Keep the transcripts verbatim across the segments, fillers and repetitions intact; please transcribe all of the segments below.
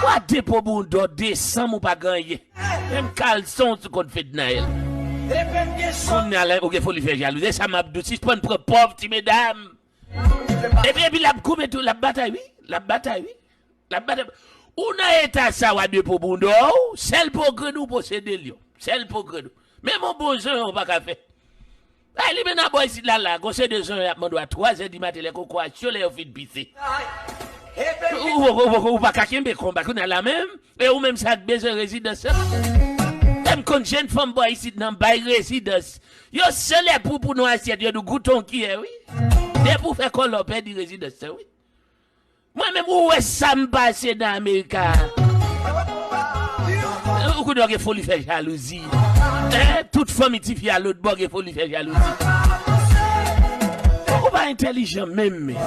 Wa depo bouda w desanm ou pa gen anyen. Menm kalson w sou kont Fednaelle. Kounye a la, ou gen foli fè jalouzi. E sa m ap di w, sispann pran pòv ti medam. Epi, epi l ap goumen tou, l ap batay, wi. L ap batay, wi. L ap batay. Ou nan eta sa, wa depo bouda w, sèl pwogrè nou posede l yo. Sèl pwogrè nou. Menm yon bon jan, ou pa ka fè. Ay, li menm nan bò isit la, la, gon seri de jan y ap mande w a twazè di maten, lè kokorat cho, lè yo fin pise. Ou, ou, ou, ou, ou pa ka kenbe konba kounye a la menm, e ou menm sa k bezwen rezidans lan. E m konn jèn fanm bò isit nan bay rezidans. Yo sele pou, pou nou asyèt, yo di w goute yon kiyè, wi. Depi w fè kòlè, w pèdi rezidans lan, wi. Mwen menm, ou wè sa m pase nan Amerika. Ou konnen w gen foli fè jalouzi. Eh, tout fanmi tifi a lòt bò gen foli fè jalouzi. Ou pa entèlijan menm, men.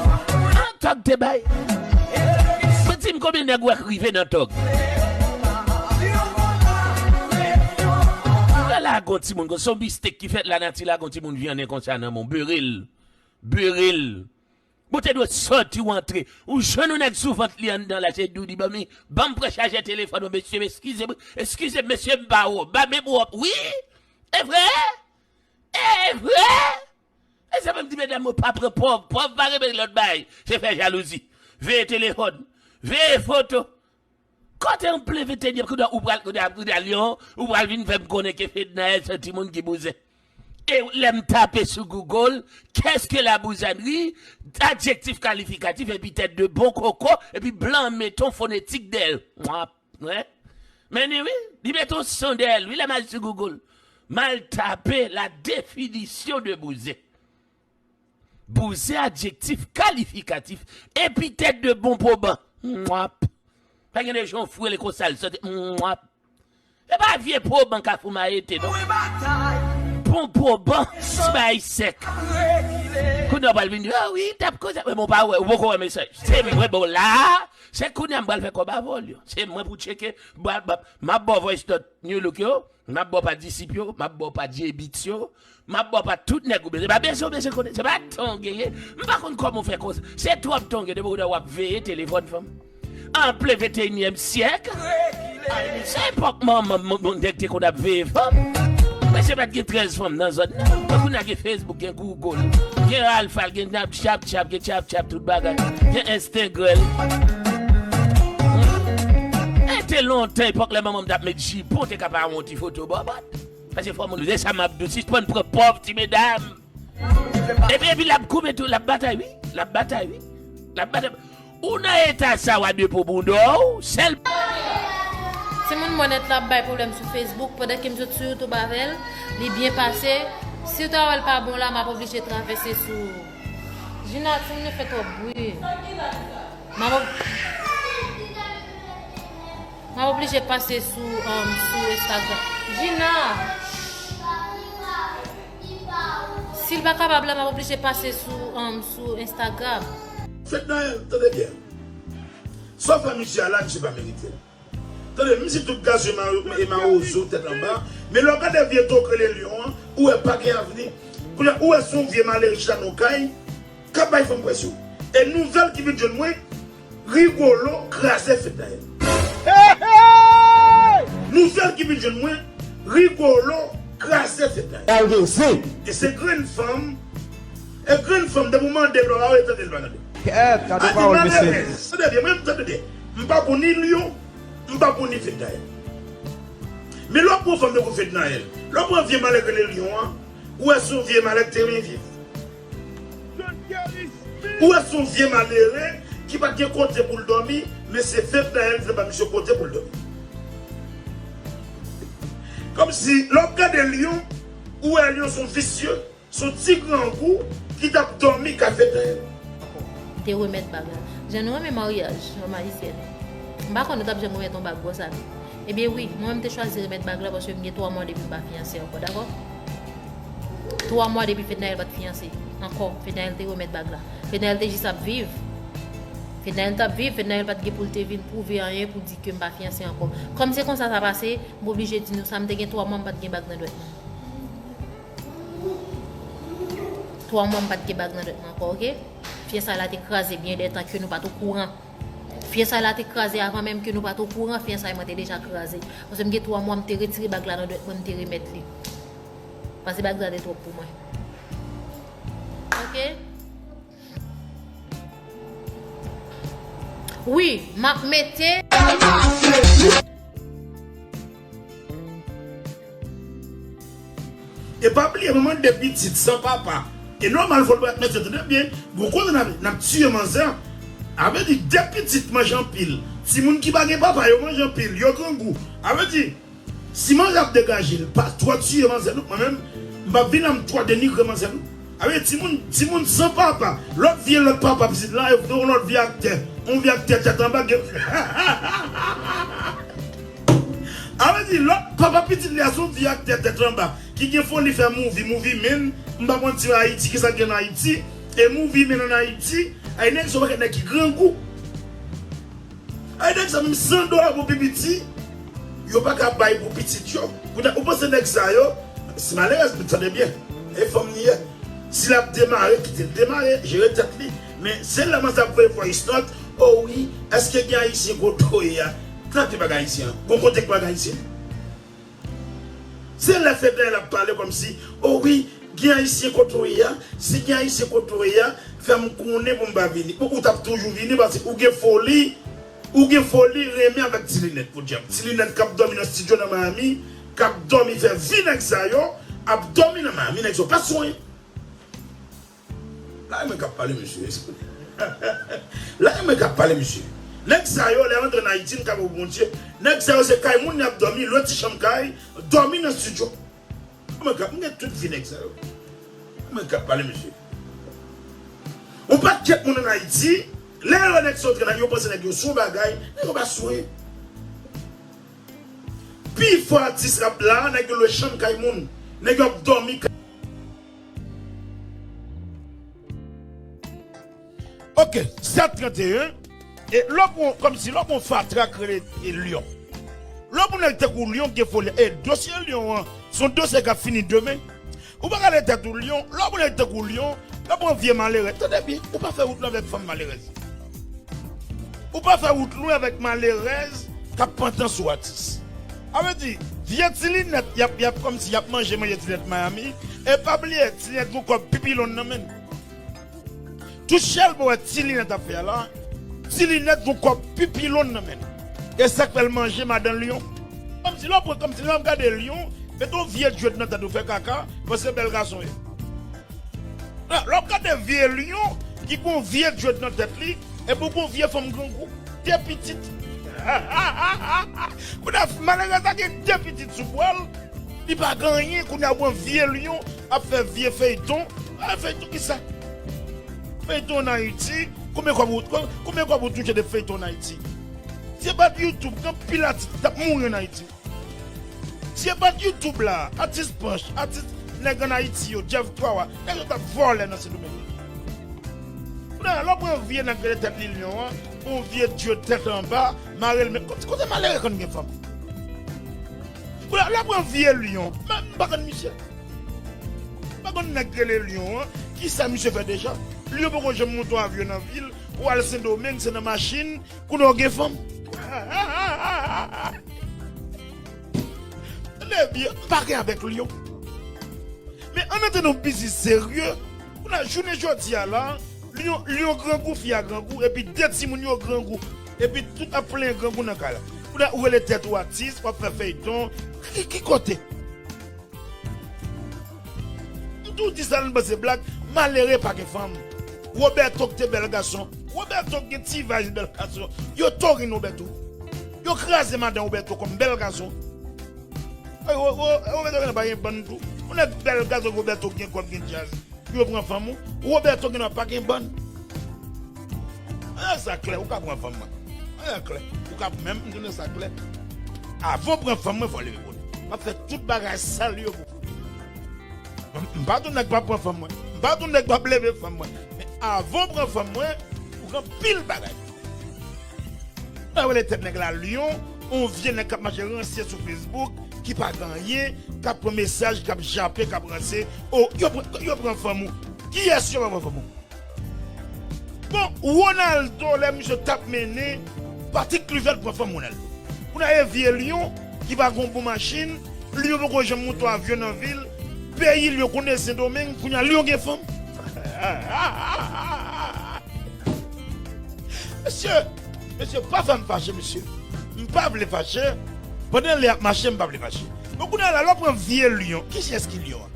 An tòg te bay. Mwen di m konbyen nèg ou wè k rive nan tòg. Lè la gon timoun, se yon mistik ki fèt, lanati la gon timoun vyannen konsa nan men w, bere l. Bere l. Bon, te dwe sòti w antre. Ou jwenn yon nèg sou vant li anndan la, se di w di, "Ban m, ban m pran chajè telefòn mwen, mesye, eskize m, eskize m, mesye, m pa wè w." Ba, men wòp, wi! E vre? E vre? E sa fè m di medam yo pa pran pòv. Pòv pa renmen lòt bagay. Se fè jalouzi. Veye telefòn. Veye foto. Kote anpli venntenyèm, kounye a ou pral, kounye a, kounye a Lyon, ou pral vin fè m konnen ke Fednaelle se yon timoun ki bouzen. E lè m tape sou Google, qu'est-ce que la bouzanerie, adjektif kalifikatif, epitèt de bon koko, epi blan mete yon fonetik dèyè l. Mwap, wè. Men ni wi, li mete yon son dèyè l, wi, lè m al sou Google. M al tape la définition de bouzen. Bouzen, adjektif kalifikatif, epitèt de bon poban. Mwap. Pa gen de jan w fwele konsa l soti. Mwap. E pa vye poban Kafou Mayete, non. Bon poban, ti bagay sèk. Kounye a w pral vin di, "Ah wi, m t ap koze." Men bon, pa wè, ou poko wè mesaj. Se mwen, bon, la, se kounye a m pral fè kòb avè w yo. Se mwen pou tcheke, m ap ba w voice note New Look yo. M ap ba w pa disip yo, m ap ba w pa J-Beatz yo, m ap ba w pa tout nèg ou bezwen. Pa bezwen, bezwen konnen, se pa tan w genyen. M pa konn kòman w fè konsa. Se twòp tan w gen, depi w ap veye telefòn fanm. An plen venteyinyèm syèk. Se epòk manman m, m, nèg te konn ap veye fanm. Mesye pa t gen trèz fanm nan zòn nan. Kounye a gen Facebook, gen Google, gen Alpha, gen Snapchat, gen Chap Chap, tout bagay. Gen Instagram. E te lontan, epòk lè manman m t ap met jipon, te ka pa wè yon ti foto bòbòt. Paske fò moun, se sa m ap di w, sispann pran pòv ti medam. Epi, epi l ap goumen tou, l ap batay, wi. L ap batay, wi. L ap batay. Ou nan eta sa, wa depo bouda w, sèl. Timoun mwen nèt la ap bay pwoblèm sou Facebook, pandan ke m sot sou YouTube avè l, li byen pase. Si w ta wè l pa bon la, m ap oblije travèse sou. Jina, timoun yo fè twòp bri. M ap ob-, m ap oblije pase sou, um, sou Instagram. Jina! Si l pa kapab la, m ap oblije pase sou, um, sou Instagram. Fednaelle, tande byen. Sa w fè misye a la, misye pa merite l. Tande, misye tout gazon e ma-, e mawozo tèt anba. Men lè w gade vye to k rele Lyon an, ou wè pa gen avni. Kounye a, ou wè se yon vye malere chita nan yon kay. K ap bay fanm presyon. E nouvèl ki vin jwenn mwen, Rigolo kraze Fednaelle. Nouvèl ki vin jwenn mwen, Rigolo kraze Fednaelle. E se grenn fanm, e grenn fanm, depi w mande l, w pa tande l, pa tande. Kèt, gade pawòl mesye. Tande byen, mwen, tande byen. M pa pou ni Lyon, m pa pou ni Fednaelle. Men lè w pran fanm tankou Fednaelle, lè w pran vye malere rele Lyon an, ou wè se yon vye malere k te renmen viv. Ou wè se yon vye malere ki pa t gen kote pou l dòmi, men se Fednaelle ki te ba misye kote pou l dòmi. Kòmsi, lè w ap gade Lyon, ou wè Lyon se yon visye, se yon ti grangou ki t ap dòmi kay Fednaelle. Te remèt bag la. Jan nou renmen maryaj, fanm ayisyèn. M pa kwè nou t ap janm remèt yon bag konsa, non. Ebyen wi, mwen menm te chwazi remèt bag la paske m gen twa mwa depi m pa fiyanse ankò, dakò? Twa mwa depi Fednaelle pa t fiyanse ankò. Fednaelle te remèt bag la. Fednaelle te jis ap viv. Fednaelle t ap viv, Fednaelle pa t gen pou l te vin pwouve anyen pou di ke m pa fiyanse ankò. Kòm se konsa sa pase, m oblije di nou sa, m te gen twa mwa m pa t gen bag nan dwèt mwen. Twa mwa m pa t gen bag nan dwèt mwen ankò, oke? Fiyè sa la te kraze byen dètan ke nou pa t okouran. Fiyansay la te kraze avan menm ke nou pa t okouran, fiyansay mwen te deja kraze. Paske m gen twa mwa m te retire bag la nan dwèt mwen, m te remèt li. Paske bag la te twòp pou mwen. Ok? Wi, m ap mete. E pa bliye, manman de pitit san papa. E nòmal, fò l pa t mete tande byen. Gon kote n ap, n ap tiye manzè. A vle di, de pitit manje anpil. Timoun ki pa gen papa, yo manje anpil, yo grangou. A vle di, si manzè ap degaje l, pa twò tiye manzè, non. Mwen menm, m p ap vin la m twò denigre manzè, non. A vle di, timoun, timoun san papa, lòt vye lòt papa pitit la, yo, yon lòt vye aktè. Yon vye aktè tèt anba, gen. A vle di, lòt papa pitit li a se yon vye aktè tèt anba, ki gen foli fè movie, movie men, m pa konn di Ayiti, kisa k gen nan Ayiti, e movie men ann Ayiti, ay nèg se yon pakèt nèg ki grangou. Ay nèg sa menm san dola pou pi piti, yo pa ka bay pou pitit yo. Ou ta, ou panse nèg sa yo, se malerèz, tande byen, e fanm li ye. Si l ap demare, kite l demare, jere tèt li. Men se lè manzè ap voye voice note, o wi, èske gen ayisyen kote w ye a? Trete bag ayisyen an. Gon kote k bag ayisyen? Se lè Fednaelle ap pale kòmsi, o wi, gen ayisyen kote w ye a? Si gen ayisyen kote w ye a, fè m konnen pou m pa vini. Bon, ou t ap toujou vini paske ou gen foli, ou gen foli renmen avèk Ti Linèt, podyab. Ti Linèt k ap dòmi nan estidyo nan Miami, k ap dòmi fè vi nèg sa yo, ap dòmi nan Miami, nèg sa yo pa sonye. La e mwen k ap pale, mesye. La e mwen k ap pale, mesye. Nèg sa yo, lè yo antre nan Ayiti, m ka pou Bondye. Nèg sa yo, se kay moun y ap dòmi, lwe ti chanm kay, dòmi nan estidyo. Mwen k ap, m gen tout vi nèg sa yo. Mwen k ap pale, mesye. Yon pakèt moun ann Ayiti, lè yo wè nèg sa yo antre nan, yo panse nèg yo se yon bagay, nèg yo pa sonye. Pifò atis rap la, nèg yo lwe chanm kay moun, nèg yo ap dòmi kay Ok, sèt trannteyen. E lè w pran, kòmsi lè w pran fatra k rele, e, Lyon. Lè w pran nèg tankou Lyon gen foli. E dosye Lyon an, se yon dosye k ap fini demen. Ou pa ka lè tèt ou Lyon. Lè w pran nèg tankou Lyon, lè w pran vye malerèz. Tande byen, ou pa fè wout lan avèk fanm malerèz. Ou pa fè wout lwen avèk malerèz k ap pantan sou atis. A vle di, vye Ti Linèt, y ap, y ap kòmsi y ap manje, manje Ti Linèt Miami. E pa bliye, Ti Linèt gon kòb pi pilon nan men l. Tout chèlbè w wè Ti Linèt ap fè a la, Ti Linèt gon kòb pi pilon nan men l. E sa k fè l manje madan Lyon. Kòmsi lè w pran, kòmsi lè w ap gade Lyon, mete yon vye djwèt nan tèt ou fè kaka, paske bèl gason ye. Lè w ap gade vye Lyon ki gon vye djwèt nan tèt li, epi w gon vye fanm grangou, de pitit. Kounye a, malerèz la gen de pitit sou bra l, li pa gen anyen, kounye a w pran vye Lyon ap fè vye feyton. A, feyton kisa? Feyton ann Ayiti, konbyen kòb ou, konbyen kòb ou touche de feyton ann Ayiti? Si se pa t YouTube, gen anpil atis t ap mouri ann Ayiti. Si se pa t YouTube la, atis Panch, atis nèg ann Ayiti yo, Jeff Twawa, nèg yo t ap vòlè nan Sendomeng. Kounye a, lè w pran vye nèg rele tèt li Lyon an, yon vye dye tèt anba, mare l men, kote, kote malere konn gen fanm? Kounye a, lè w pran vye Lyon, m, m pa konn misye. M pa konn nèg rele Lyon an, kisa misye fè deja? Lyon poko janm monte yon avyon nan vi l, ou al Sendomeng, se nan machin, kounye a w gen fanm. Tande byen, m pa gen avèk Lyon. Men ann antre nan yon biznis serye, kounye a jounen jodi a la, Lyon, Lyon grangou, fi a grangou, epi de timoun yo grangou. Epi tout ap plenyen grangou nan kay la. Kounye a ou rele tèt ou atis, w ap fè feyton. Ki, ki kote? M tou di sa, nou panse blag, malere pa gen fanm. Roberto ki te bèl gason. Roberto ki gen ti vayz bèl gason. Yo torin Roberto. Yo kraze madan Roberto kòm bèl gason. Ey, Ro-, Ro-, Roberto genlè pa gen bann tou. Yon nèg bèl gason, Roberto gen kòb, gen djaz. Pou yo pran fanm ou, Roberto genlè pa gen bann. An sa klè, ou ka pran fanm mwen. An klè, ou ka menm, m tounen sa klè. Avan w pran fanm mwen, fò w leve pou li. M ap fè tout bagay sal yo pou ou. M, m pa di yon nèg pa pran fanm mwen. M pa di yon nèg pa leve fanm mwen. Men avan w pran fanm mwen, ou gen anpil bagay. Mwen rele tèt nèg la Lyon, yon vye nèg k ap mache ranse sou Facebook, ki pa gen anyen, k ap pran mesaj, k ap jape, k ap ranse. O, yo pran, yo pran fanm ou. Kiyès yo pa pran fanm ou? Bon, Ronaldo, lè misye t ap mennen, Patrick Kluivert pran fanm Ronaldo. Kounye a e vye Lyon ki pa gen bon machin, Lyon poko janm monte avyon nan vil, peyi Lyon konnen Sendomeng, kounye a Lyon gen fanm. Mesye, mesye, pa fè m fache, mesye. M pa vle fache. Pandan lè ap mache, m pa vle fache. Men kounye a la, lè w pran vye Lyon, kiyès ki Lyon an?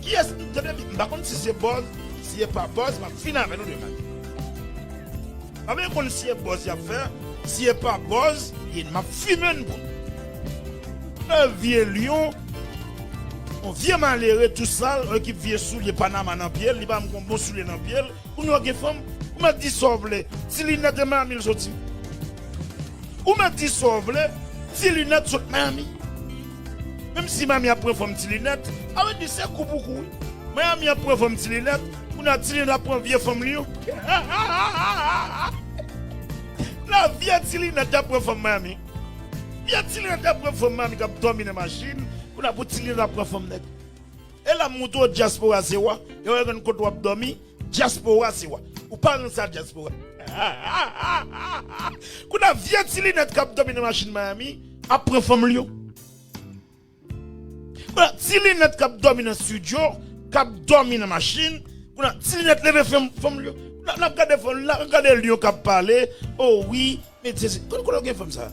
Kiyès, tande byen, m pa konn si se buzz, si e pa buzz, m ap fin avè nou demen. M pa vle konn si e buzz y ap fè, si e pa buzz, e m ap fimen n pou nou. Yon vye Lyon, yon vye malere tou sal, yon ekip vye soulye Panama nan pye l, li pa menm gon bon soulye nan pye l, kounye a gen fanm, ou mèt di sa w vle, ti linèt e Miami l soti. Ou mèt di sa w vle, ti linèt sot Miami. Menm si Miami ap pran fanm ti linèt, a vle di se kou pou kou wi. Miami ap pran fanm ti linèt, kounye a ti linèt ap pran vye fanm Lyon. La vye ti linèt ap pran fanm Miami. Vye ti linèt ap pran fanm Miami k ap dòmi nan machin, kounye a pou ti linèt ap pran fanm nèg. E la m montre w dyaspora se wa. E w konn kote w ap dòmi, dyaspora se wa. Ou pa renmen sa dyaspora. Kounye a vye ti linèt k ap dòmi nan machin Miami ap pran fanm Lyon. Kounye a ti linèt k ap dòmi nan estidyo, k ap dòmi nan machin, kounye a ti linèt leve fanm, fanm Lyon. N ap, n ap gade fanm, n ap gade Lyon k ap pale. O wi, men se, se, kote, kote w gen fanm sa?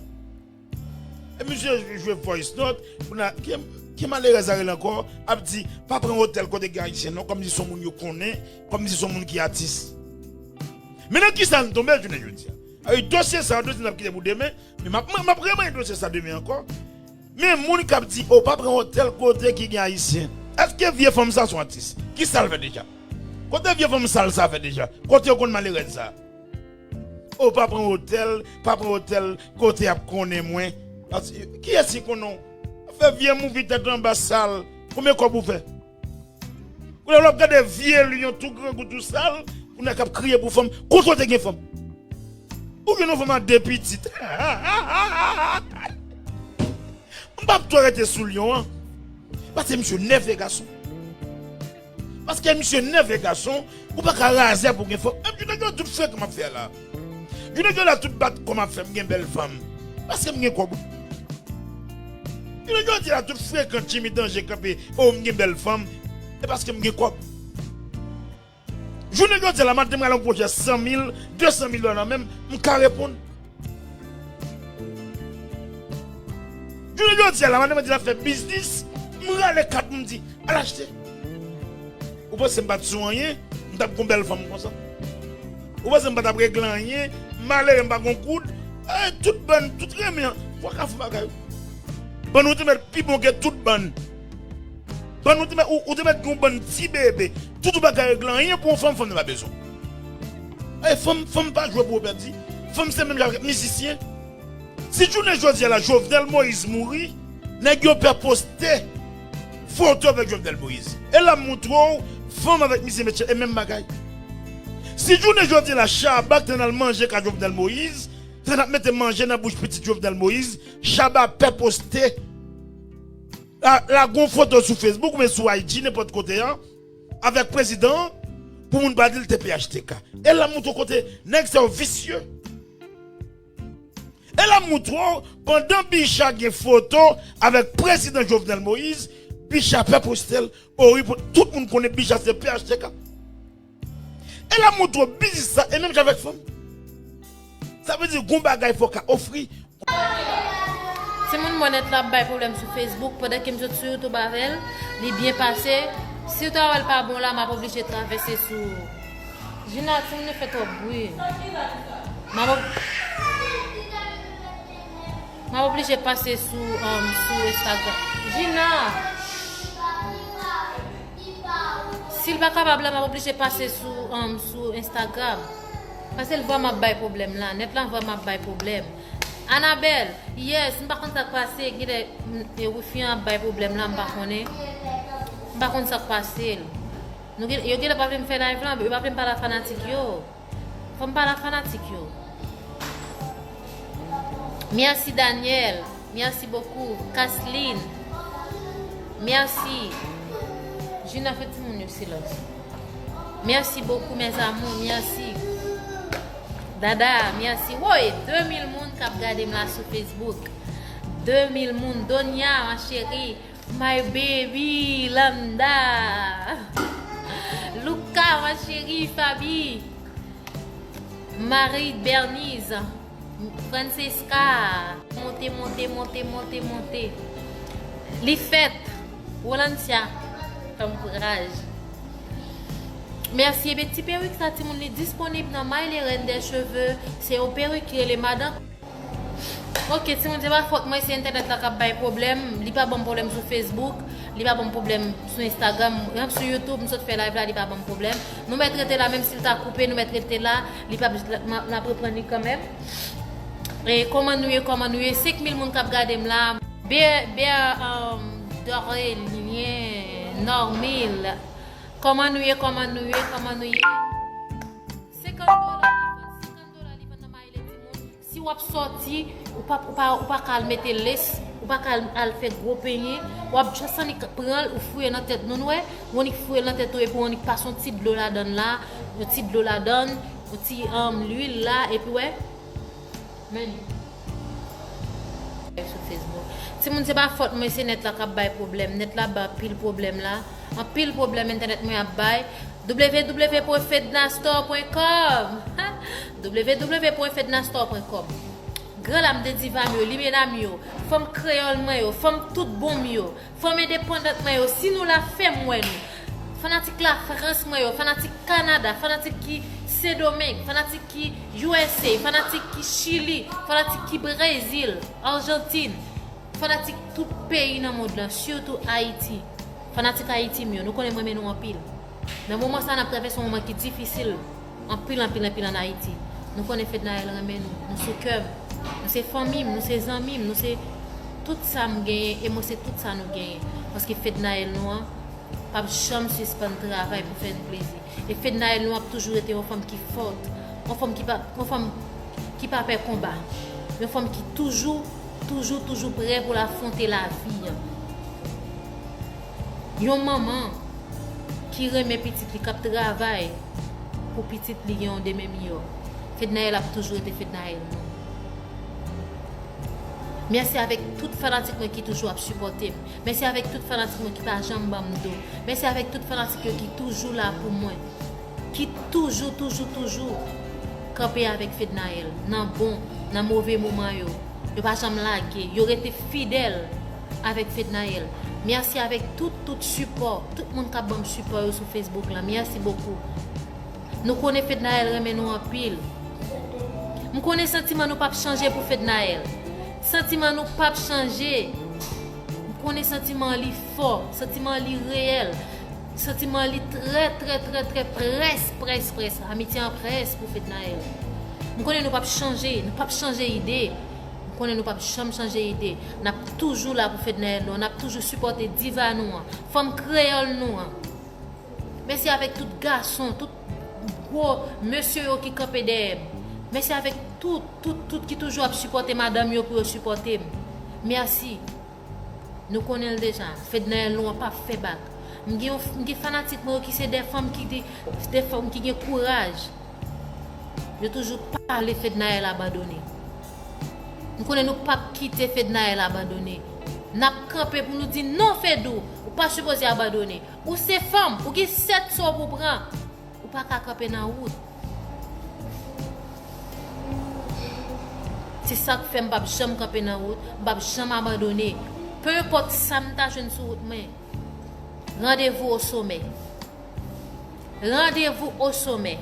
E misye jwe voice note, kounye a, ki, ki malerèz la rele ankò, ap di, pa pran otèl kote gen ayisyen non, kòmsi se yon moun yo konnen, kòmsi se yon moun ki atis. Men nan kisa n tonbe jounen jodi a? Ay, dosye sa, dosye n ap kite pou demen, men m ap, m ap remanyen dosye sa demen ankò. Men moun k ap di, o, pa pran otèl kote ki gen ayisyen. Èske vye fanm sa se yon atis? Kisa l fè deja? Kote vye fanm sal sa fè deja? Kote yo konn malerèz sa? O, pa pran otèl, pa pran otèl kote y ap konnen mwen. Paske, kiyès ki konnen w? Fè vye mouvi tèt anba sal. Konbyen kòb ou fè? Kounye a w ap gade vye Lyon tou grangou tou sal, kounye a k ap kriye pou fanm. Kote w te gen fanm? Ou gen yon fanm a de pitit. M p ap twò rete sou Lyon an. Paske misye nève gason. Paske misye nève gason, ou pa ka razè pou gen fanm. Menm jounen jodi a tout frekan m ap fè la. Jounen jodi a tout bat kò m ap fè, m gen bèl fanm. Paske m gen kòb. Jounen jodi a tout frekan Jimmy Danje kanpe, o m gen bèl fanm. E paske m gen kòb. Jounen jodi a la, madanm mwen al yon pwojè san mil, de san mil dola nan men m, m ka reponn. Jounen jodi a la, madanm mwen di l ap fè biznis, m rale kat mwen, m di, al achte. Ou panse m pa t sou anyen, m t ap gon bèl fanm konsa? Ou panse m pa t ap regle anyen, malere m pa gon goud? E, tout bann, tout renmen an, fò w ka fè bagay. Bann ou te mèt pi bon ke tout bann. Bann ou te mèt, ou, ou te mèt gen yon bann ti bebe. Tout ou pa ka regle anyen pou yon fanm, fanm nan pa bezwen w. E fanm, fanm pa jwe pou w pèdi. Fanm se menm jan avèk mizisyen. Si jounen jodi a la Jovenel Moïse mouri, nèg yo pè poste foto avèk Jovenel Moïse. E la m montre w, fanm avèk mizisyen e menm bagay. Si jounen jodi a la Shabba k te al manje ka Jovenel Moïse, te ap mete manje nan bouch pitit Jovenel Moïse, Shabba pè poste. La, la gon foto sou Facebook oubyen sou I G, nenpòt kote a, avèk prezidan an, pou moun pa di l te P H T K. E la m montre w kote nèg sa yo visye. E la m montre w, pandan Bicha gen foto avèk prezidan Jovenel Moïse, Bicha pè poste l, o wi, pou tout moun konnen Bicha se P H T K. E la m montre w biznis sa, e menm jan avèk fanm. Sa vle di, gon bagay fò w ka ofri. Timoun mwen nèt la ap bay pwoblèm sou Facebook, pandan ke m sot sou YouTube avè l, li byen pase. Si w ta wè l pa bon la, m ap oblije travèse sou. Jina, timoun yo fè twòp bri. M ap ob-, m ap oblije pase sou, um, sou Instagram. Jina! Si l pa kapab la, m ap oblije pase sou, um, sou Instagram. Paske l vrèman ap bay pwoblèm la. Nèt la vrèman ap bay pwoblèm. Anabèl, yes, m pa konn sa k pase. Genlè, m, e, wifi an ap bay pwoblèm la, m pa konnen. M pa konn sa k pase l. Nou gen, yo genlè pa vle m fè live la, yo pa vle m pale ak fanatik yo. Fò m pale ak fanatik yo. Merci Daniel. Merci beaucoup. Kasline. Merci. Jina, fè timoun yo silans. Merci beaucoup mes amours. Merci. Dada, mèsi. Woy, de mil moun k ap gade m la sou Facebook. De mil moun. Donia, ma chérie. My baby, Landa. Luca, ma chérie. Fabi. Marie Bernice. Francesca. Monte, monte, monte, monte, monte. Li fèt. Rolantia. Fanm kouraj. Mèsi. Ebyen, ti perik sa, timoun, li disponib nan My Leren des Cheveux. Se yon perik ki rele Madan. Ok, timoun, se pa fòt mwen, se entènèt la k ap bay pwoblèm. Li pa ban m pwoblèm sou Facebook, li pa ban m pwoblèm sou Instagram, menm sou YouTube, m sot fè live la, li pa ban m pwoblèm. Nou mèt rete la, menm si l ta koupe, nou mèt rete la, li p ap, m ap reprann li kanmenm. E kòman nou ye, kòman nou ye? Senk mil moun k ap gade m la. Ber, Ber, um, Dorelien, Normil. Kòman nou ye, kòman nou ye, kòman nou ye? Senkant dola li vann, senkant dola li vann nan mayi le timoun. Si w ap sòti, ou pa, ou pa, ou pa ka al mete les, ou pa ka al, al fè gwo penyen, w ap just annik pran l, ou fouye nan tèt nou, nou wè, ou annik fouye l nan tèt ou, epi ou annik pase yon ti dlo ladan l la, yon ti dlo ladan l, yon ti, um, lwil la, epi wè, men. Sou Facebook. Timoun, se pa fòt mwen, se nèt la k ap bay pwoblèm. Nèt la bay anpil pwoblèm la. Anpil pwoblèm entènèt mwen ap bay. W W W pwen fednastore pwen kòm. W W W pwen fednastore pwen kòm. Gran lam de diva m yo, limena m yo, fanm kreyòl mwen yo, fanm tout bon m yo, fanm endepandant mwen yo, si nou la, fè m wè nou. Fanatik Lafrans mwen yo, fanatik Kanada, fanatik ki Sendomeng, fanatik ki U S A, fanatik ki Chili, fanatik ki Brezil, Ajantin, fanatik tout peyi nan mond lan, sitou Ayiti. Fanatik Ayiti m yo, nou konnen m renmen nou anpil. Nan moman sa, n ap travèse yon moman ki difisil anpil, anpil, anpil ann Ayiti. Nou konnen Fednaelle renmen nou, nou sou kè m. Nou se fanmi m, nou se zanmi m, nou se tout sa m genyen e mwen se tout sa nou genyen. Paske Fednaelle nou an p ap janm sispann travay pou fè n plezi. E Fednaelle nou ap toujou rete yon fanm ki fòt, yon fanm ki pa, yon fanm ki pa pè konba, yon fanm ki toujou, toujou, toujou prè pou l afwonte lavi an. Yon manman ki renmen pitit li, k ap travay pou pitit li gen yon demen miyò. Fednaelle ap toujou rete Fednaelle non. Mèsi avèk tout fanatik mwen ki toujou ap sipòte m. Mèsi avèk tout fanatik mwen ki pa janm ban m do. Mèsi avèk tout fanatik yo ki toujou la pou mwen. Ki toujou, toujou, toujou kanpe avèk Fednaelle. Nan bon, nan move moman yo. Yo pa janm lage. Yo rete fidèl avèk Fednaelle. Mèsi avèk tout, tout sipò. Tout moun k ap ban m sipò yo sou Facebook la. Mèsi bokou. Nou konnen Fednaelle renmen nou anpil. M konnen santiman nou p ap chanje pou Fednaelle. Santiman nou p ap chanje. M konnen santiman li fò, santiman li reyèl, santiman li trè, trè, trè, trè près, près, près. Amitye an près pou Fednaelle. M konnen nou p ap chanje, nou p ap chanje ide. M konnen nou p ap janm chanje ide. N ap toujou la pou Fednaelle nou an, n ap toujou sipòte diva nou an, fanm kreyòl nou an. Mèsi avèk tout gason, tout gwo mesye yo ki kanpe dèyè m. Mèsi avèk tout, tout, tout ki toujou ap sipòte madanm yo pou yo sipòte m. Mèsi. Nou konnen l deja. Fednaelle nou an p ap fè bak. M gen yon, m gen fanatik mwen yo ki se de fanm ki, de, de fanm ki gen kouraj. Yo toujou pale Fednaelle abandone. M konnen nou p ap kite Fednaelle abandone. N ap kanpe pou nou di non Fedou, ou pa sipoze abandone. Ou se fanm, ou gen sèt so pou pran. Ou pa ka kanpe nan wout. Se sa k fè m p ap janm kanpe nan wout, m p ap janm abandone. Pe enpòt sa m ta jwenn sou wout mwen. Randevou o somè. Randevou o somè.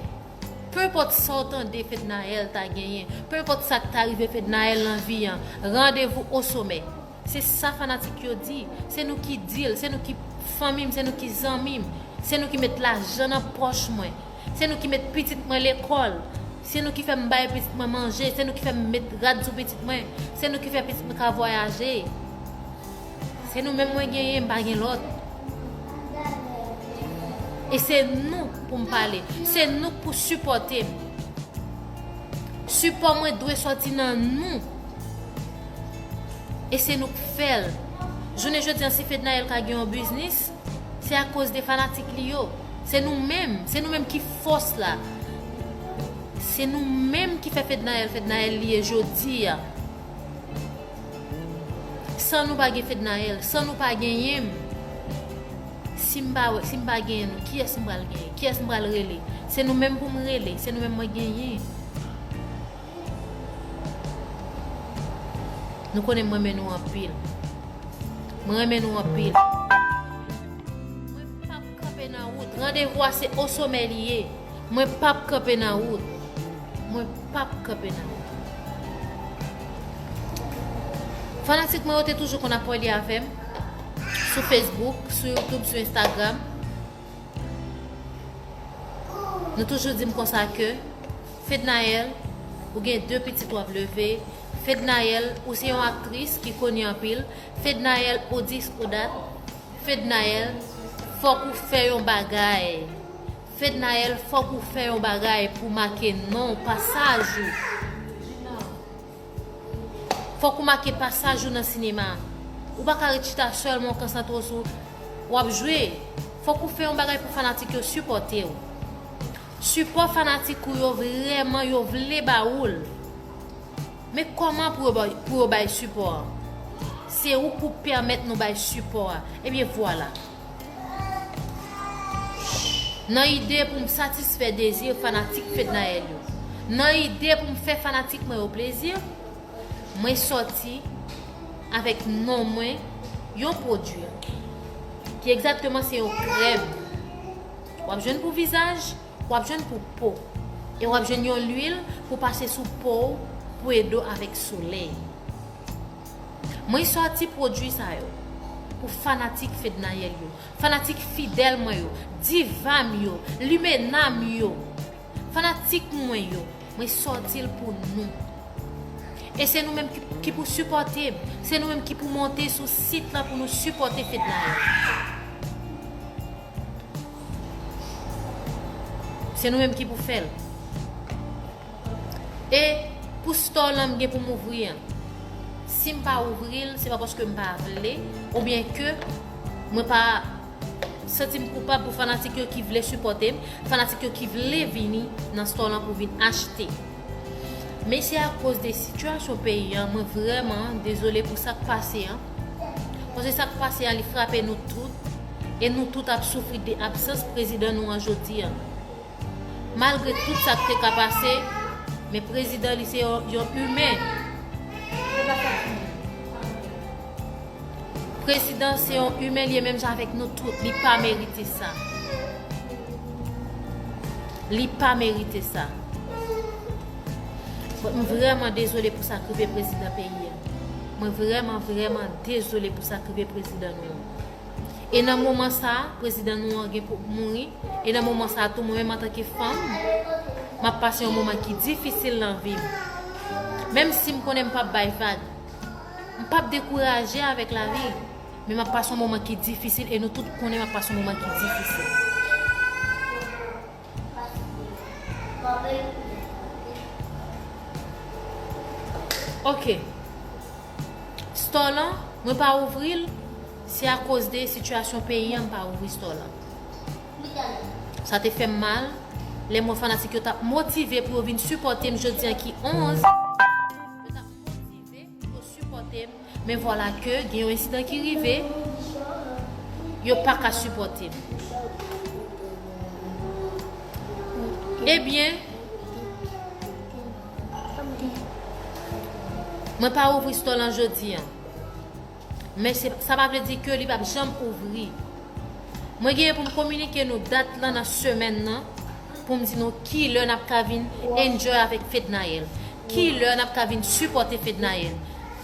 Pe enpòt sa w tande Fednaelle ta genyen, pe enpòt sa k ta rive Fednaelle nan vi an, randevou o somè. Se sa fanatik yo di. Se nou ki di l, se nou ki fanmi m, se nou ki zanmi m, se nou ki met lajan nan pòch mwen, se nou ki met pitit mwen lekòl, se nou ki fè m bay pitit mwen manje, se nou ki fè m met rad sou pitit mwen, se nou ki fè pitit mwen ka vwayaje. Se nou menm mwen genyen, m pa gen lòt. E se nou pou m pale, se nou k pou sipòte m. Sipò mwen dwe sòti nan nou. E se nou k fè l. Jounen jodi an, si Fednaelle ka gen yon biznis, se akoz de fanatik li yo. Se nou menm, se nou menm ki fòs la. Se nou menm ki fè Fednaelle, Fednaelle li ye jodi a. San nou pa gen Fednaelle, san nou pa genyen m, si m pa, si m pa genyen nou, kiyès m pral genyen? Kiyès m pral rele? Se nou menm pou m rele, se nou menm mwen genyen. Nou konnen m renmen nou anpil. Mwen renmen nou anpil. Mwen p ap kanpe nan wout. Randevou a se o somè li ye. Mwen p ap kanpe nan wout. Mwen p ap kanpe nan wout. Fanatik mwen yo te toujou konn ap pale avè m sou Facebook, sou YouTube, sou Instagram. Nou toujou di m konsa ke, Fednaelle, ou gen de pitit w ap leve. Fednaelle, ou se yon aktris ki koni anpil. Fednaelle, ou dis ou dat. Fednaelle, fòk ou fè yon bagay. Fednaelle, fòk ou fè yon bagay pou make non, pasaj ou. Fòk ou make pasaj ou nan sinema. Ou pa ka ret chita sèlman w konsantre w sou w ap jwe. Fòk ou fè yon bagay pou fanatik yo sipòte w. Sipò fanatik ou yo vrèman yo vle ba ou l. Men kòman pou yo bay, pou yo bay sipò a? Se ou k pou pèmèt nou bay sipò a. Ebyen vwala. Nan ide pou m satisfè dezi fanatik Fednaelle yo, nan ide pou m fè fanatik mwen yo plezi, mwen sòti avèk non mwen yon pwodui ki egzakteman se yon krèm. W ap jwenn pou vizaj, w ap jwenn pou po. E w ap jwenn yon lwil pou pase sou po w pou ede w avèk solèy. Mwen sòti pwodui sa yo pou fanatik Fednaelle yo, fanatik fidèl mwen yo, diva m yo, limena m yo, fanatik mwen yo, mwen sòti l pou nou. E se nou menm ki, ki pou sipòte m, se nou menm ki pou monte sou sit lan pou nou sipòte Fednaelle. Se nou menm ki pou fè l. E pou store lan m gen pou m ouvri an, si m pa ouvri l, se pa paske m pa vle, oubyen ke mwen pa santi m koupab pou fanatik yo ki vle sipòte m, fanatik yo ki vle vini nan store lan pou vin achte. Men se akoz de sitiyasyon peyi an, mwen vrèman dezole pou sa k pase an. Paske sa k pase an, li frape nou tout, e nou tout ap soufri de absans prezidan nou an jodi an. Malgre tout sa k te ka pase, men prezidan li se yon, yon imen. Prezidan se yon imen, li ye menm jan avèk nou tout. Li pa merite sa. Li pa merite sa. Mwen vrèman dezole pou sa k rive prezidan peyi a. Mwen vrèman, vrèman dezole pou sa k rive prezidan nou an. E nan moman sa a, prezidan nou an gen pou mouri. E nan moman sa a tou, mwen menm antanke fanm, m ap pase yon moman ki difisil nan vi m. Menm si m konnen m p ap bay vag, m p ap dekouraje avèk lavi, men m ap pase yon moman ki difisil e nou tout konnen m ap pase yon moman ki difisil. Ok. Store lan, mwen pa ouvri l, se akoz de sitiyasyon peyi an m pa ouvri store lan. Sa te fè m mal, lè m wè fanatik yo t ap motive pou yo vin sipòte m jodi an ki onz. Yo t ap motive pou yo sipòte m, men vwala ke gen yon ensidan ki rive, yo pa ka sipòte m. Ebyen, mwen pa ouvri store lan jodi an. Men se, sa pa vle di ke li p ap janm ouvri. Mwen genyen pou m kominike nou dat lan nan semèn nan, pou m di nou kilè n ap ka vin enjoy avèk Fednaelle, kilè n ap ka vin sipòte Fednaelle,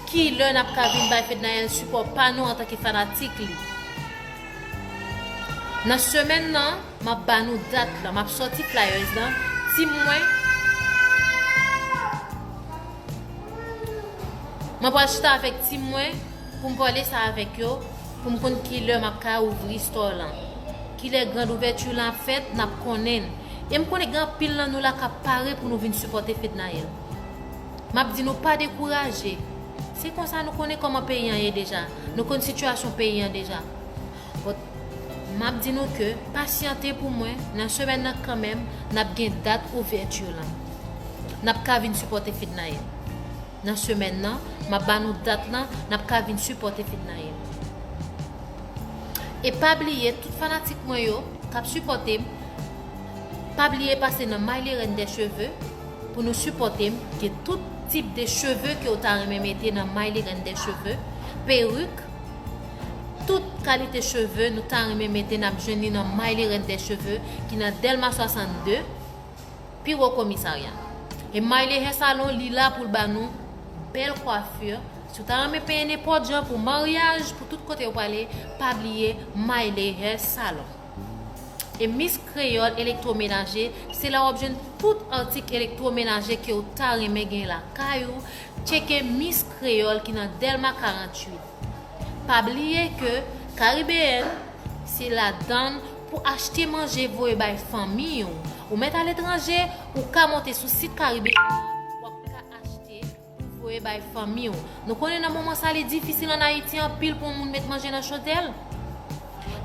kilè n ap ka vin bay Fednaelle sipò pa nou antanke fanatik li. Nan semèn nan, m ap ba nou dat lan, m ap sòti flyers lan, tim mwen, mwen pral chita avèk tim mwen pou m pale sa avèk yo, pou m konn kilè m ap ka ouvri store lan. Kilè grand ouverture lan ap fèt, n ap konnen. E m konnen gen anpil nan nou la k ap pare pou nou vin sipòte Fednaelle. M ap di nou pa dekouraje. Se konsa nou konnen kòman peyi an ye deja. Nou konn sitiyasyon peyi an deja. But, m ap di nou ke pasyante pou mwen, nan semèn nan kanmenm, n ap gen dat ouvèti lan. n ap ka vin sipòte Fednaelle. Nan semèn nan, m ap ba nou dat lan, n ap ka vin sipòte Fednaelle. E pa bliye, tout fanatik mwen yo k ap sipòte m, pa bliye pase nan Maïly Reine des Cheveux pou nou sipòte m. Gen tout tip de cheve ke w ta renmen mete nan Maïly Reine des Cheveux, perik, tout kalite cheve nou ta renmen mete, n ap jwenn li nan Maïly Reine des Cheveux ki nan Dèlma swasannde, pi wo komisarya. E Maïly Hair Salon, li la pou l ba nou bèl kwafi. Si w ta renmen penyen nenpòt jan pou maryaj, pou tout kote w prale, pa bliye Maïly Hair Salon. E Miss Créole Électroménager, se la w ap jwenn tout atik elektwomenaje ke w ta renmen gen lakay ou. Tcheke Miss Créole ki nan Dèlma karanntuit. Pa bliye ke Caribéenne, se ladann pou achte manje voye bay fanmi w. Ou mèt aletranje, ou ka monte sou sit Caribéenne, w ap ka achte pou voye bay fanmi w. Nou konnen nan moman sa, li difisil ann Ayiti anpil pou yon moun met manje nan chotèl.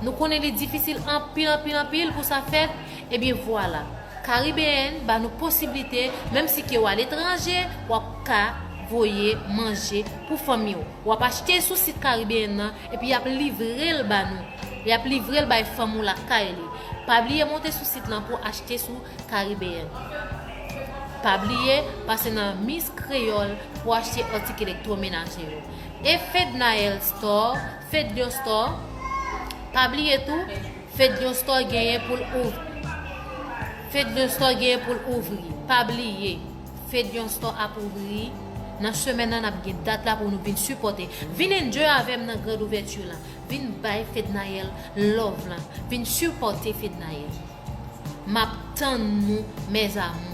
Nou konnen li difisil anpil, anpil, anpil pou sa fèt. Ebyen, vwala. Caribéenne ba nou posiblite, menm si ke w aletranje, w ap ka voye manje pou fanmi w. W ap achte sou sit Caribéenne nan, epi y ap livre l ba nou. Y ap livre l bay fanmi w lakay li. Pa bliye monte sou sit lan pou achte sou Caribéenne. Pa bliye pase nan Miss Créole pou achte atik elektwomenaje yo. E Fednaelle Store, Fedlion Store, pa bliye tou, Fedlion Store genyen pou l ouvri. Fedlion Store genyen pou l ouvri. Pa bliye, Fedlion Store ap ouvri nan semèn nan, n ap gen dat la pou nou vin sipòte. Vin enjoy avè m nan grand ouvèti la. Vin bay Fednaelle love la. Vin sipòte Fednaelle. M ap tann nou, mes amours.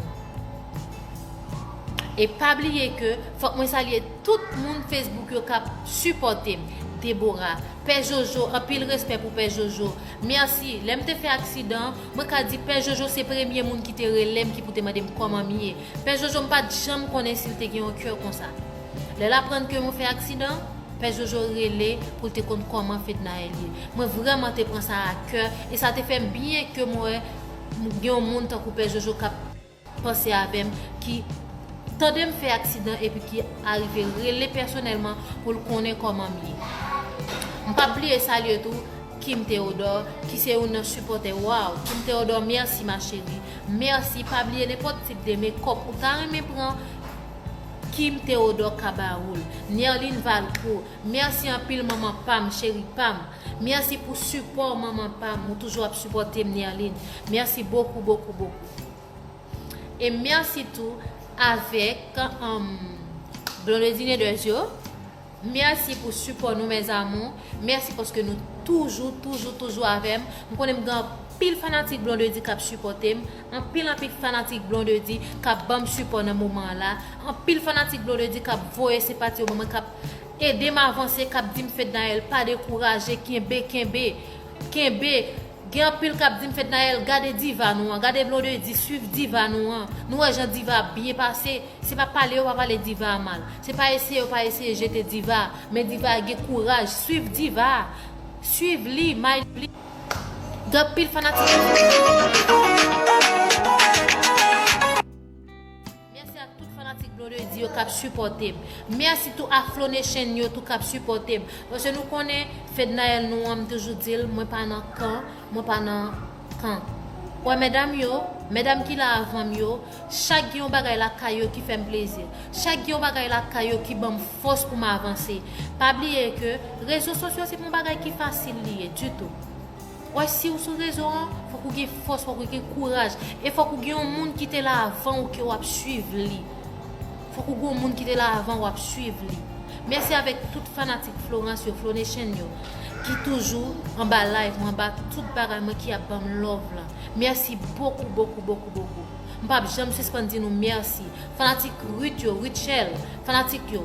E pa bliye ke fòk mwen salye tout moun Facebook yo k ap sipòte m. Deborah, Pè Jojo, anpil respè pou Pè Jojo. Mèsi. Lè m te fè aksidan, mwen ka di Pè Jojo se premye moun ki te rele m, ki pou te mande m kòman m ye. Pè Jojo, m pa t janm konnen si l te gen yon kè konsa. Lè l aprann ke mwen fè aksidan, Pè Jojo rele pou l te konn kòman Fednaelle ye. Mwen vrèman te pran sa a kè, e sa te fè m byen ke mwen wè m gen yon moun tankou Pè Jojo k ap panse avè m, ki tande m fè aksidan epi ki arive rele pèsonèlman pou l konnen kòman m ye. M p ap bliye salye tou Kim Theodore, ki se youn nan sipòtè. Waw, Kim Theodore, mèsi ma chérie. Mèsi, pa bliye nenpòt tip de makeup ou ta renmen pran, Kim Theodore ka ba ou l. Nerline Valcourt, mèsi anpil manman pa m, cheri pa m. Mèsi pou sipò manman pa m, ou toujou ap sipòte m, Nerline. Mèsi bokou, bokou, bokou. E mèsi tou avèk, um, Blondedy Neders yo. Mèsi pou sipò nou, mes amours. Mèsi paske nou toujou, toujou, toujou avè m. M konnen m gen anpil fanatik Blondedy k ap sipòte m. Anpil, anpil fanatik Blondedy k ap ban m sipò nan moman an la. Anpil fanatik Blondedy k ap voye senpati yo ban mwen, k ap ede m avanse, k ap di m, Fednaelle, pa dekouraje, kenbe, kenbe, kenbe. Gen anpil k ap di m, Fednaelle, gade diva nou an, gade Blondedy, swiv diva nou an. Nou wè jan diva ap byen pase. Se pa pale yo pa pale diva a mal. Se pa eseye yo pa eseye jete diva a. Men diva a gen kouraj. Swiv diva a. Swiv li, may li. Gen anpil fanatik. Mèsi ak tout fanatik Blondedy yo k ap sipòte m. Mèsi tou a Flow Nation yo tou k ap sipòte m. Paske nou konnen Fednaelle nou an, m toujou di l, mwen pa nan kan, mwen pa nan kan. Wè medam yo, medam ki la avan m yo, chak gen yon bagay lakay yo ki fè m plezi. Chak gen yon bagay lakay yo ki ban m fòs pou m avanse. Pa bliye ke rezo sosyo se pa yon bagay ki fasil li ye ditou. Wè, si w sou rezo an, fòk ou gen fòs, fòk ou gen kouraj. E fòk ou gen yon moun ki te la avan ou ke w ap swiv li. Fòk ou gen yon moun ki te la avan w ap swiv li. Mèsi avèk tout fanatik Florence yo, Flow Nation yo, ki toujou anba live mwen, anba tout bagay mwen, ki ap ban m love la. Mèsi bokou, bokou, bokou, bokou. M p ap janm sispann di nou mèsi. Fanatik Ruth yo, Rutshelle, fanatik yo,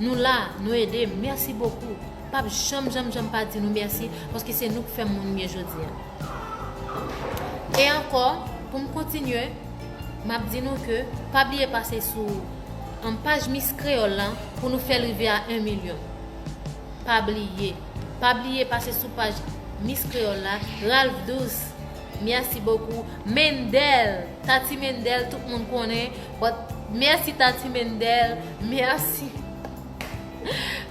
nou la, nou ede m. Mèsi bokou. P ap janm, janm, janm pa di nou mèsi, paske se nou k fè m moun m ye jodi a. E ankò, pou m kontinye, m ap di nou ke pa bliye pase sou, um, paj Miss Créole la pou nou fè l rive a en milyon. Pa bliye. Pa bliye pase sou paj Miss Créole la. Ralph Douce, mèsi bokou. Mendel, Tati Mendel, tout moun konnen, but Mèsi Tati Mendel, mèsi.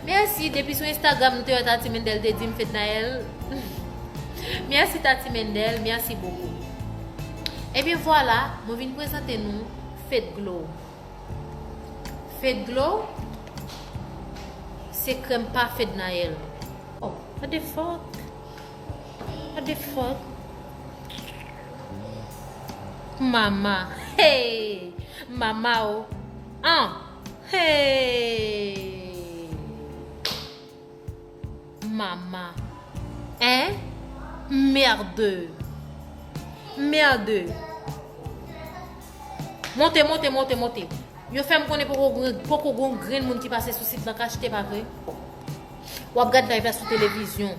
Mèsi, depi sou Instagram nou te wè Tati Mendel te di m Fednaelle. Mèsi Tati Mendel, mèsi bokou. Ebyen vwala, mwen vin prezante nou Fed Glow. Fed Glow se krèm pa Fednaelle. Oh, what the fuck? What the fuck? Mama. Hey! Mama o. An. Hey! Mama. Hein? Merde. Merde. Monte, monte, monte, monte. Yo fè m konnen poko, poko gon grenn moun ki pase sou sit lan k achte, pa vre? W ap gad live la sou televizyon.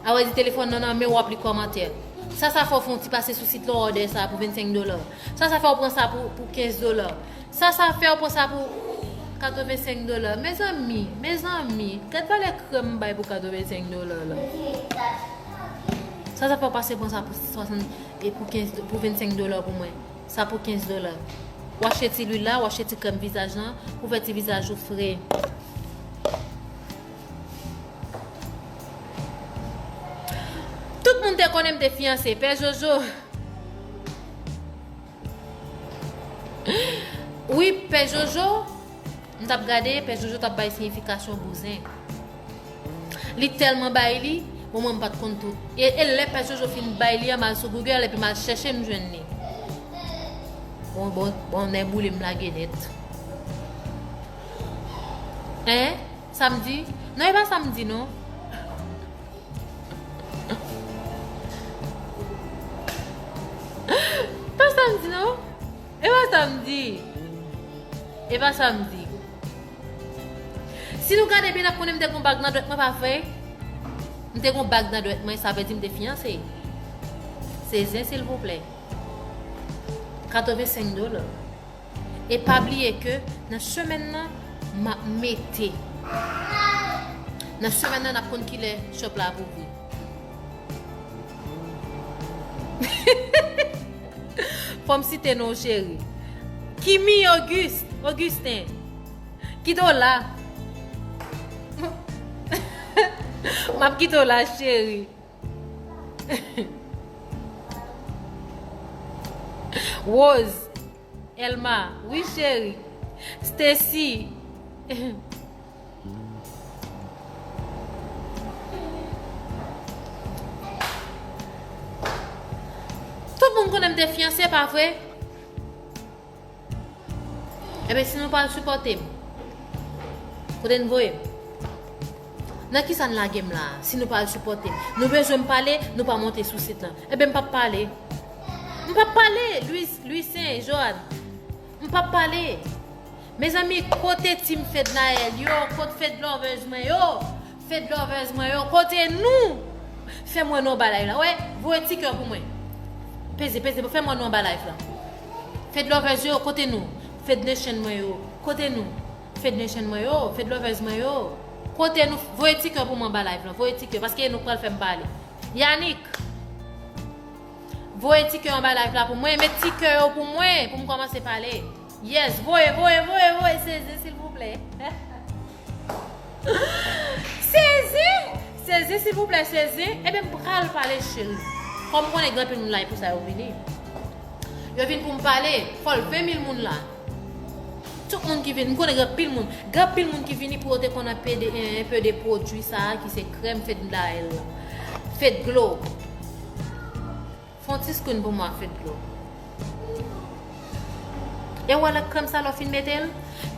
A wè di telefòn nan nan men w, w ap li kòmantè. Sa sa fè w fè yon ti pase sou sit lan, w òdè sa pou vennsenk dola. Sa sa fè w pran sa pou, pou kenz dola. Sa sa fè w pran sa pou katrevensenk dola. Mezanmi, mezanmi, gad valè krèm m bay pou katrevensenk dola la. Sa sa fè w pase pran sa pou swasant, e pou kenz, pou vennsenk dola pou mwen. Sa pou kenz dola. W achte ti lwil la, w achte ti krèm vizaj lan, pou fè ti vizaj ou fre. Tout moun te konnen m te fiyanse, Pè Jojo. Wi, Pè Jojo, m t ap gade, Pè Jojo t ap bay siyifikasyon bouzen. Li tèlman bay li, bon, mwen m pa t konn tout. E, e lè Pè Jojo fin bay li an, m al sou Google epi m al chèche m jwenn li. Bon, bon, bon, nèboule m lage nèt. Hein? Samdi? Non, e pa samdi, non. Pa samdi, non. E pa samdi. E pa samdi. Si nou gade byen, n ap konnen m te gon bag nan dwèt mwen, pa vre? M te gon bag nan dwèt mwen, sa vle di m te fiyanse. Se zen, silvouplè. Katrevensenk dola. E pa bliye ke nan semèn nan, m ap mete. Nan semèn nan, n ap konn kilè shop la ap ouvri. Fò m site non w, cheri. Kimi Auguste, Augustin. Kite w la. M ap kite w la, cheri. Rose. Elma. Wi, cheri. Stacy. Tout moun konnen m te fiyanse, pa vre? Ebyen, si nou pa al sipòte m, kote n voye m? Nan kisa n lage m la a, si nou pa al sipòte m? Nou bezwen m pale, nou pa monte sou sit lan. Ebyen, m p ap pale. M p ap pale, Louis, Louis Saint, Joanne. M p ap pale. Mezanmi, kote team Fednaelle yo? Kot Fed lovers mwen yo? Fed lovers mwen yo, kote nou? Fè m wè nou anba live la. Wè, voye ti kè pou mwen. Peze, peze, fè m wè nou anba live la. Fed lovers yo, kote nou? Fed nation mwen yo, kote nou? Fed nation mwen yo, Fed lovers mwen yo, kote nou? Voye ti kè pou mwen anba live la. Voye ti kè, paske nou pral fè m pale. Yannick, voye ti kè anba live la pou mwen. Met ti kè yo pou mwen, pou m kòmanse pale. Yes, voye, voye, voye, voye, sezi, silvouplè. Sezi! Sezi, silvouplè, sezi. Ebyen, m pral pale, cheri. Kòm m konnen gen anpil moun la, e pou sa yo vini. Yo vin pou m pale, fò l ven mil moun la. Tout moun ki vin, m konnen gen anpil moun. Gen anpil moun ki vini pou yo te konn enpe de, enpe de pwodui sa a, ki se krèm Fed Glow. Fed Glow. Fè yon ti screen pou mwen, Fed Glow. E w wè lè krèm sa, lè w fin mete l,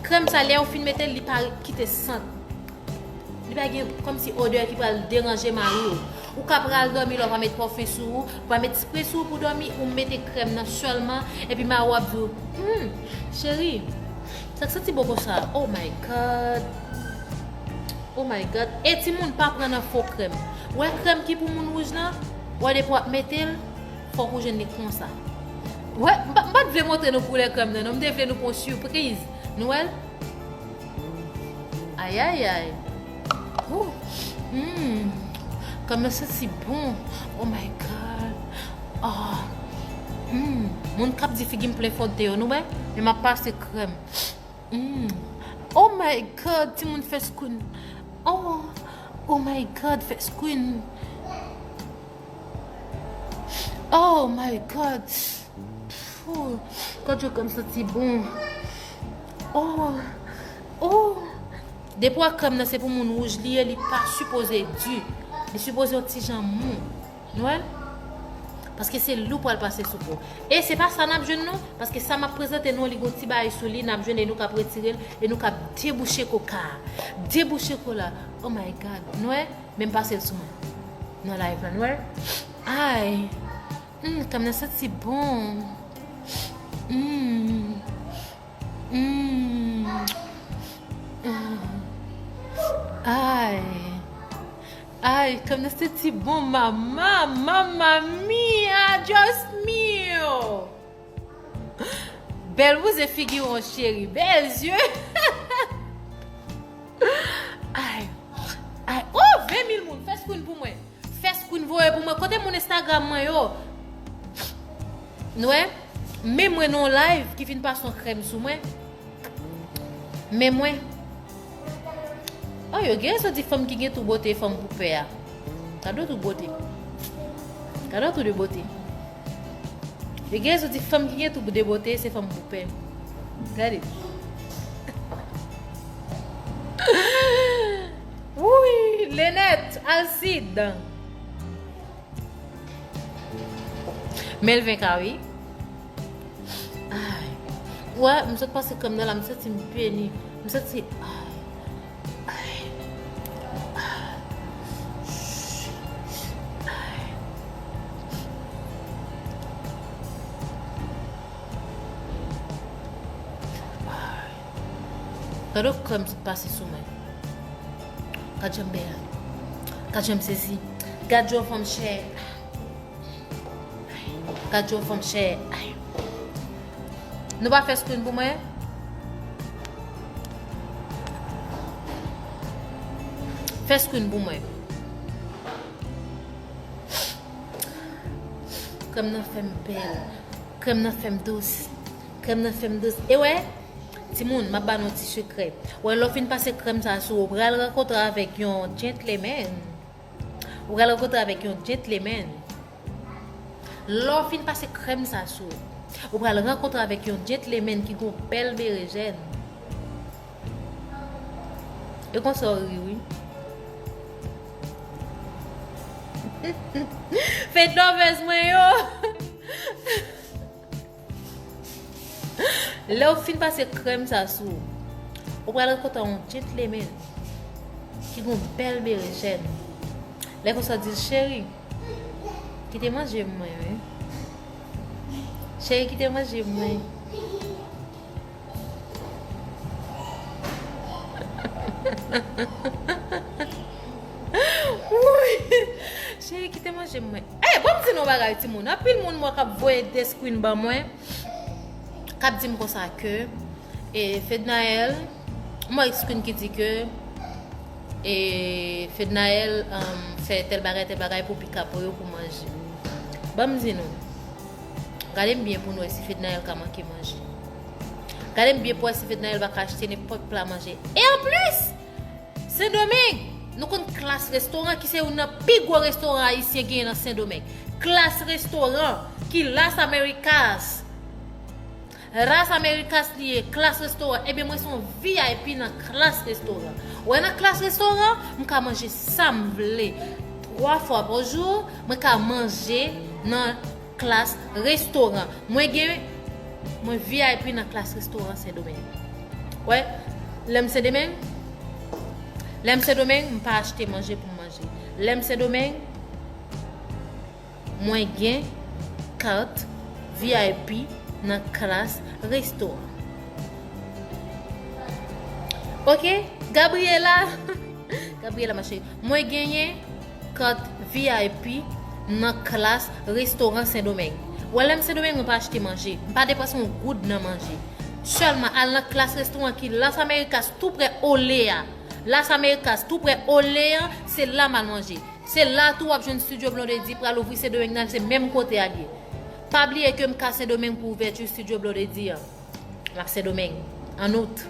krèm sa, lè w fin mete l, li pa kite sant. Li pa gen kòmsi odè ki pral deranje mari w. Ou ka pral dòmi la, w pa met pòfen sou ou, w pa met spre sou ou pou dòmi, ou mete krèm nan sèlman, epi mari w ap di w, hmm, cheri, sa k santi bon konsa? Oh my God. Oh my God. E timoun, pa pran nan fo krèm. Wè krèm ki pou moun wouj lan, wè depi w ap mete l, fòk ou jwenn li konsa. Wè, m pa, m pa t vle montre nou koulè krèm nan, non, m te vle nou pran sipriz. Nou wè l? Ayayay. Ouh. Hmm. Krèm nan santi bon. Oh my God. Oh. Mm, moun k ap di figi m plen fonte yo, nou wè? Men m ap pase krèm. Mm. Oh my God, timoun, fè screen. Oh, oh my God, fè screen. Oh my God. Phew, kòdjò krèm santi bon. Oh, oh. Depi w wè krèm nan se pou moun wouj li ye, li pa sipoze di. Li sipoze yon ti jan mou. Nou wè? Paske se li w pral pase sou po. E se pa sa n ap jwenn non, paske sa m ap prezante nou, li gon ti bagay sou li, n ap jwenn e nou k ap retire l, e nou k ap debouche koka a. Debouche kola. Oh my God. Nou wè? Men m pase l sou mwen. Nan live la, nou wè? Ay. Mm, krèm nan santi bon. Mm. Mm. Mm. Ay. Ay, krèm nan santi bon, mama, mamma mia, Dios mío. Bèl bouzen figi w, cheri. Bèl zye. Ay. Ay. Oh, ven mil moun. Fè screen pou mwen. Fè screen voye pou mwen. Kote moun Instagram mwen yo? Nou wè? Men mwen nan yon live ki fin pase yon krèm sou mwen. Men mwen. Oh, yo gen rezon di fanm ki gen tou bote, fanm pou pè a. Gade tou bote. Gade tou de bote. Yo gen rezon di fanm ki gen tou de bote, se fanm pou pè. Gade. Wouy, Lenèt, Alcide. Melvin Kari. Ay. Wè, m sot pase krèm nan la, m santi m beni. M santi, ay. Ay. Ay. Ay. Gade krèm sot pase sou mwen. Gad jan m bèl. Gad jan m sezi. Gad jan fanm chè. Gad jan fanm chè. Ay. Nou pa fè screen pou mwen? Fè screen pou mwen. Krèm nan fè m bèl. Krèm nan fè m dous. Krèm nan fè m dous. E wè, timoun, m ap ba nou ti sekrè. Wè, lè w fin pase krèm sa sou ou, ou pral rankontre avèk yon gentleman. Ou pral rankontre avèk yon gentleman. Lè w fin pase krèm sa sou ou, ou pral rankontre avèk yon gentleman ki gon bèl berejèn. E konsa w ri, wi. Fake lovers mwen yo. Lè w fin pase krèm sa sou ou, ou pral rankontre yon gentleman ki gon bèl berejèn. Lè konsa di l, cheri, kite manje m mwen, wi. Cheri, kite manje m mwen. Wouy! Cheri, kite manje m mwen. Ey, ban m di nou yon bagay, timoun. Anpil moun mwen k ap voye de screen ban mwen, k ap di m konsa ke, e, Fednaelle, m wè screen ki di ke, e, Fednaelle, um, fè tèl bagay, tèl bagay pou pikapo yo, pou manje. Ban m di nou, gade m byen pou nou wè si Fednaelle ka manke manje. Gade m byen pou wè si Fednaelle pa ka achte nenpòt pla manje. E anplis, Sendomeng, nou konn Klas Restoran ki se youn nan pi gwo restoran ayisyen genyen nan Sendomeng. Klas Restoran ki Las Americas. Las Americas li ye, Klas Restoran. Ebyen, mwen se yon V I P nan Klas Restoran. Ou wè nan Klas Restoran, m ka manje sa m vle. Twa fwa pa jou, mwen ka manje nan Klas Restoran. Mwen gen, mwen V I P nan Klas Restoran Sendomeng. Wè, lè m Sendomeng, lè m Sendomeng, m pa achte manje pou m manje. Lè m Sendomeng, mwen gen kat V I P nan Klas Restoran. Oke, Gabriela. Gabriela, ma chérie. Mwen genyen kat V I P nan Klas Restoran Sendomeng. Wè, lè m Sendomeng, mwen pa achte manje. M pa depanse yon goud nan manje. Sèlman al nan Klas Restoran ki Las Americas, tou prè Olé a. Las Americas, tou prè Olé a, se la m al manje. Se la tou w ap jwenn Studio Blondedy pral ouvri Sendomeng nan, se menm kote a l ye. Pa bliye ke m ka Sendomeng pou ouvèti Studio Blondedy an. M ap Sendomeng, an out.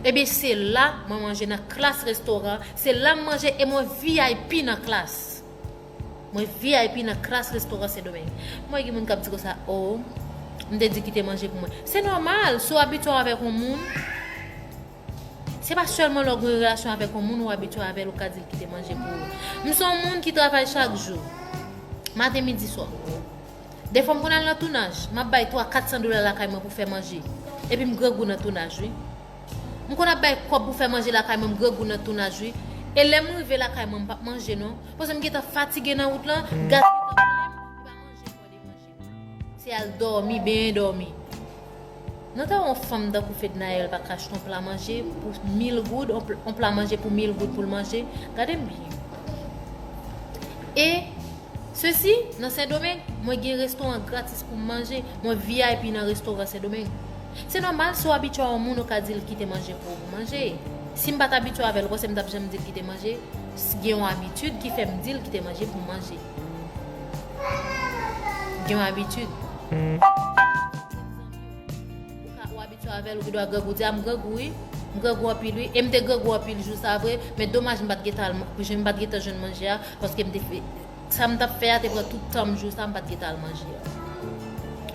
Ebyen, se la mwen manje nan klas restoran. Se la m manje e mwen V I P nan klas. Mwen V I P nan klas restoran Sendomeng. Mwen gen moun k ap di konsa, "O, m te di kite manje pou mwen." Se nòmal, si w abitye w avèk yon moun, se pa sèlman lè w gen yon relasyon avèk yon moun ou abitye avè l ou ka di l kite manje pou ou. M se yon moun ki travay chak jou. Maten, midi, swa. Defwa m konn al nan tounaj, m ap bay twa, kat san dola lakay mwen pou fè manje. Epi m grangou nan tounaj, wi. M konn ap bay kòb pou fè manje lakay mwen, m grangou nan tounaj, wi. E lè m rive lakay mwen, m p ap manje, non. Paske m gentan fatige nan wout lan, gaz gentan boule m, m pa manje, m pran de manje. Se al dòmi, benyen dòmi. Nou ta wè yon fanm tankou Fednaelle pa ka achte yon pla manje pou mil goud, yon pl-, yon pla manje pou mil goud pou l manje. Gade m byen. E, sesi, nan Sendomeng, mwen gen restoran gratis pou m manje. Mwen V I P nan restoran Sendomeng. Se nòmal, si w abitye a yon moun, ou ka di l kite manje pou ou pou manje. Si m pa t abitye avè l, ou panse m t ap janm di l kite manje? S-, gen yon abitid ki fè m di l kite manje pou m manje. Gen yon abitid. Ou ka, ou abitye avè l, ou gen dwa grangou, di, "A, m grangou, wi. M grangou anpil, wi." E m te grangou anpil jou sa vre, men domaj m pa t gentan al, m pa t gentan jwenn manje a, paske m te fè, sa m t ap fè a te pran tout tan m jou sa, m pa t gentan al manje a.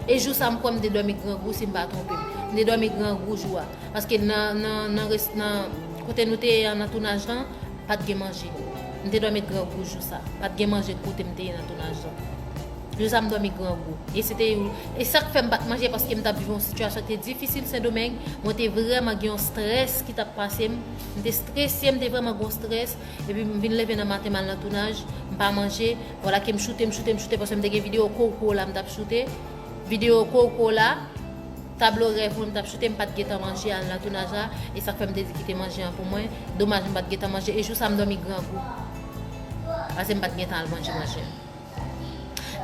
E jou sa, m kwè m te dòmi grangou, si m pa twonpe m. M te dòmi grangou jou a. Paske nan, nan, nan res-, nan kote nou te ye an, nan tounaj lan, pa t gen manje. M te dòmi grangou jou sa. Pa t gen manje kote m te ye nan tounaj lan. Jou sa, m dòmi grangou. E se te, e sa k fè m pa t manje, paske m t ap viv yon sitiyasyon ki te difisil Sendomeng. Mwen te vrèman gen yon strès ki t ap pase m. M te strese, m te vrèman gen yon strès. Epi m vin leve nan maten, m al nan tounaj, m pa manje. Vwala ke m choute, m choute, m choute, paske m te gen videyo koko la m t ap choute. Videyo koko la, tablo rèv mwen m t ap choute, m pa t gentan manje al nan tounaj la. E sa k fè m te di kite manje an pou mwen. Domaj m pa t gentan manje. E jou sa m dòmi grangou. Paske m pa t gentan al manje manje.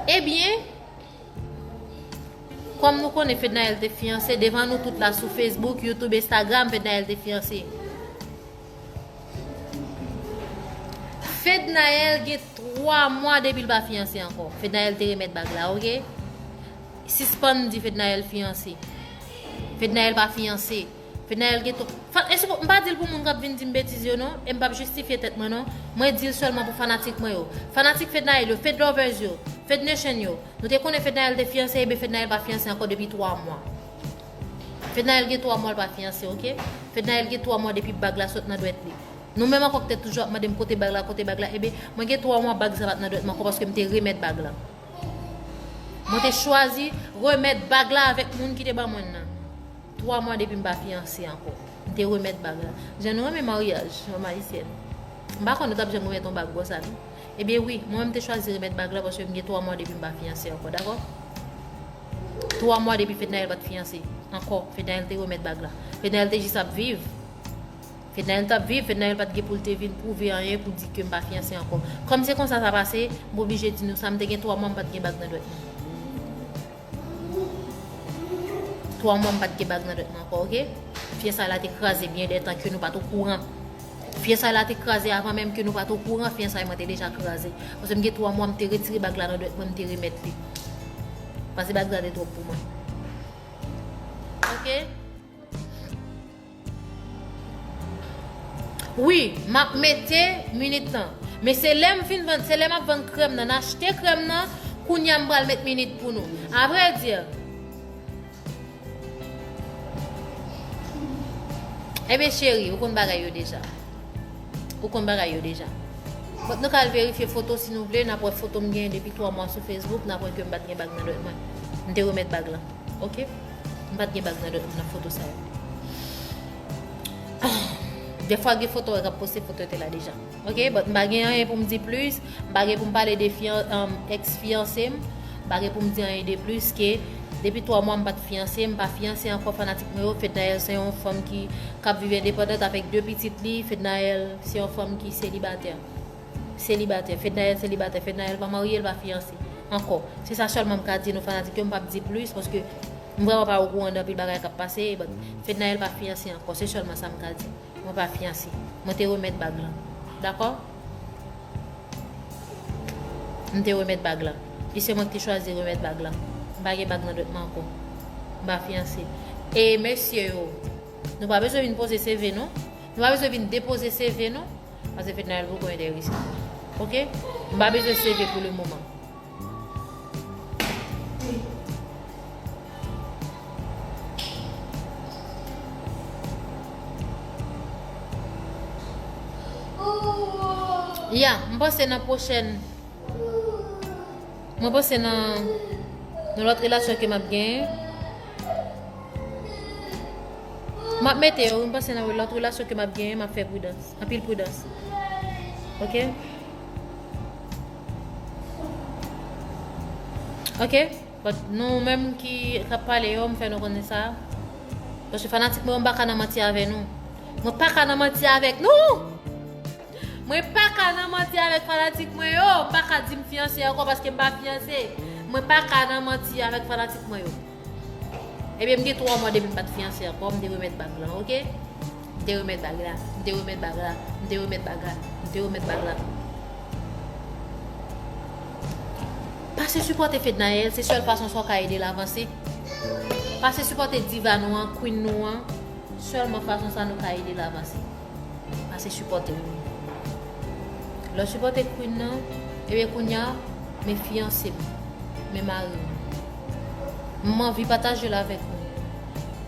Ebyen, kòm nou konnen Fednaelle te fiyanse, devan nou tout la sou Facebook, YouTube, Instagram, Fednaelle te fiyanse. Fednaelle gen twa mwa depi l pa fiyanse ankò. Fednaelle te remèt bag la, oke? Sispann di Fednaelle fiyanse. Fednaelle pa fiyanse. Fednaelle gen twa, fa-, e se pou, m pa di l pou moun k ap vin di m betiz yo non, e m p ap jistifye tèt mwen non. Mwen di l sèlman pou fanatik mwen yo. Fanatik Fednaelle yo, Fed lovers yo, Fed Nation yo. Nou te konnen Fednaelle te fiyanse, ebyen Fednaelle pa fiyanse ankò depi twa mwa. Fednaelle gen twa mwa l pa fiyanse, oke? Fednaelle gen twa mwa depi bag la sot nan dwèt li. Nou menm ankò k te toujou ap mande m kote bag la, kote bag la, ebyen, mwen gen twa mwa bag sa pa t nan dwèt mwen ankò paske m te remèt bag la. Mwen te chwazi remèt bag la avèk moun ki te ban mwen l nan. Twa mwa depi m pa fiyanse ankò. M te remèt bag la. Jan nou renmen maryaj, fanm ayisyèn. M pa konn nou t ap janm remèt yon bag konsa non. Ebyen wi, mwen menm m te chwazi remèt bag la paske m gen twa mwa depi m pa fiyanse ankò, dakò? Twa mwa depi Fednaelle pa t fiyanse ankò, Fednaelle te remèt bag la. Fednaelle te jis ap viv. Fednaelle t ap viv, Fednaelle pa t gen pou l te vin pwouve anyen pou di ke m pa fiyanse ankò. Kòm se konsa sa pase, m oblije di nou sa, m te gen twa mwa m pa t gen bag nan dwèt mwen. Twa mwa m pa t gen bag nan dwèt mwen ankò, oke? Fiyansay la te kraze byen dètan ke nou pa t okouran. Fiyansay la te kraze avan menm ke nou pa t okouran, fiyansay mwen te deja kraze. Paske m gen twa mwa m te retire bag la nan dwèt mwen, m te remèt li. Paske bag la te twòp pou mwen. Oke? Wi, m ap mete minit lan. Men se lè m fin vann, se lè m ap vann krèm nan, n achte krèm nan, kounye a m pral met minit pou nou. Avrèdi, ebyen cheri, ou konn bagay yo deja. Ou konn bagay yo deja. But nou ka al verifye foto si nou vle, n ap wè foto m gen depi twa mwa sou Facebook, n ap wè ke m pa t gen bag nan dwèt mwen. M te remèt bag lan. Oke? M pa t gen bag nan dwèt mwen nan foto sa yo. Dèfwa gen foto k ap poste foto yo te la deja. Oke? But m pa gen anyen pou m di plis. M pa gen pou m pale de fiyan-, um, ex fiyanse m. M pa gen pou m di anyen de plis ke depi twa mwa m pa t fiyanse, m pa fiyanse ankò fanatik mwen yo. Fednaelle se yon fanm ki, k ap viv endepandant avèk de pitit li. Fednaelle se yon fanm ki selibatè. Selibatè. Fednaelle selibatè. Fednaelle pa marye, l pa fiyanse ankò. Se sa sèlman m ka di nou fanatik yo, m p ap di plis paske m vrèman pa okouran de anpil bagay k ap pase. But Fednaelle pa fiyanse ankò. Se sèlman sa m ka di. Mwen pa fiyanse. Mwen te remèt bag lan. Dakò? M te remèt bag lan. E se mwen ki te chwazi remèt bag lan. M Pa gen bag nan dwèt mwen ankò. M pa fiyanse. E mesye yo, nou pa bezwen vin poze C V nou. Nou pa bezwen vin depoze C V nou. Paske Fednaelle poko enterese. Oke? M pa bezwen C V pou le moman. Ya, m panse nan pwochèn Mwen panse nan, nan lòt relasyon ke m ap genyen, m ap mete yo, wi, m panse nan lòt relasyon ke m ap genyen, m ap fè pridans. Anpil pridans. Oke? Oke? But nou menm ki, k ap pale yo, m fè nou konnen sa. Paske fanatik mwen yo, m pa ka nan manti avè nou. Mwen pa ka nan manti avèk nou! Mwen pa ka nan manti avèk fanatik mwen yo. M pa ka di m fiyanse ankò paske m pa fiyanse. Mwen pa ka nan manti avèk fanatik mwen yo. Ebyen, m gen twa mwa depi m pa t fiyanse ankò, m te remèt bag lan, oke? M te remèt bag la, m te remèt bag la, m te remèt bag la, m te remèt bag la. Pase sipòte Fednaelle, se sèl fason sa w ka ede l avanse. Pase sipòte diva nou an, queen nou an, sèlman fason sa nou ka ede l avanse. Pase sipòte l. Lè w sipòte queen nan, ebyen kounye a, men fiyanse m, men mari m. M anvi pataje l avèk nou.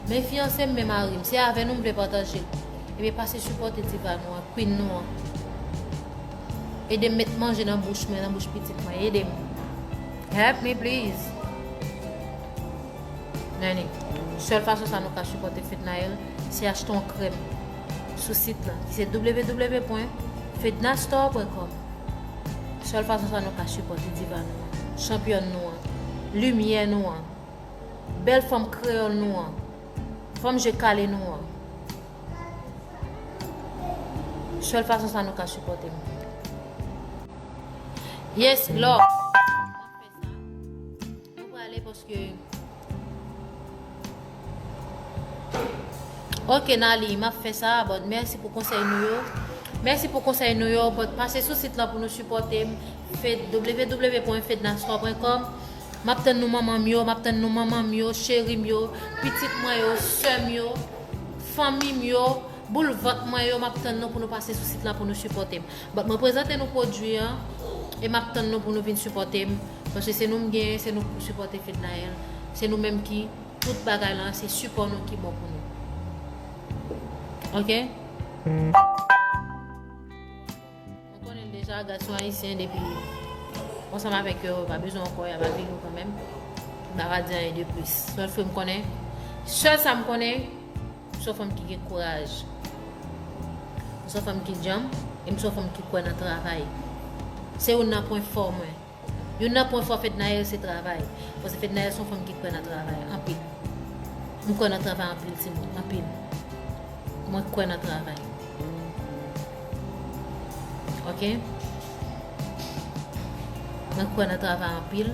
Men fiyanse m, men mari m. Se avè nou m vle pataje l. Ebyen pase sipòte diva nou an, queen nou an. Ede m met manje nan bouch mwen, nan bouch pitit mwen. Ede m. Help me please. Nèni, sèl fason sa nou ka sipòte Fednaelle, se achte yon krèm sou sit la, ki se w w w pwen fednastore pwen kòm. Sèl fason sa nou ka sipòte diva nou an, chanpyòn nou an, limyè nou an, bèl fanm kreyòl nou an, fanm je kale nou an. Sèl fason sa nou ka sipòte m. Yes, Lord. Mwen prale paske Ok, Nali, m ap fè sa, but mèsi pou konsèy nou yo. Mèsi pou konsèy nou yo, but pase sou sit lan pou nou sipòte m. Fed, w w w pwen fednastore pwen kòm. M ap tann nou manman m yo, m ap tann nou manman m yo, cheri m yo, pitit mwen yo, sè m yo, fanmi m yo, boul vant mwen yo, m ap tann nou pou nou pase sou sit lan pou nou sipòte m. But mwen prezante nou pwodui an, e m ap tann nou pou nou vin sipòte m. Paske se nou m genyen, se nou k pou sipòte Fednaelle. Se nou menm ki tout bagay lan, se sipò nou ki bon pou nou. Ok? Mwen konnen l deja, gason ayisyen depi w ansanm avèk yo, yo pa bezwen ankò, y ap avili w kanmenm. M pa va di anyen de plis. Sèl fwa m konnen, sèl sa m konnen, m se yon fanm ki gen kouraj. M se yon fanm ki djanm, e m se yon fanm ki kwè nan travay. Se youn nan pwen fò mwen. Youn nan pwen fò Fednaelle se travay. Paske Fednaelle se yon fanm ki kwè nan travay anpil. M kwè nan travay anpil, timoun, anpil. Mwen kwè nan travay. Ok? Mwen kwè nan travay anpil.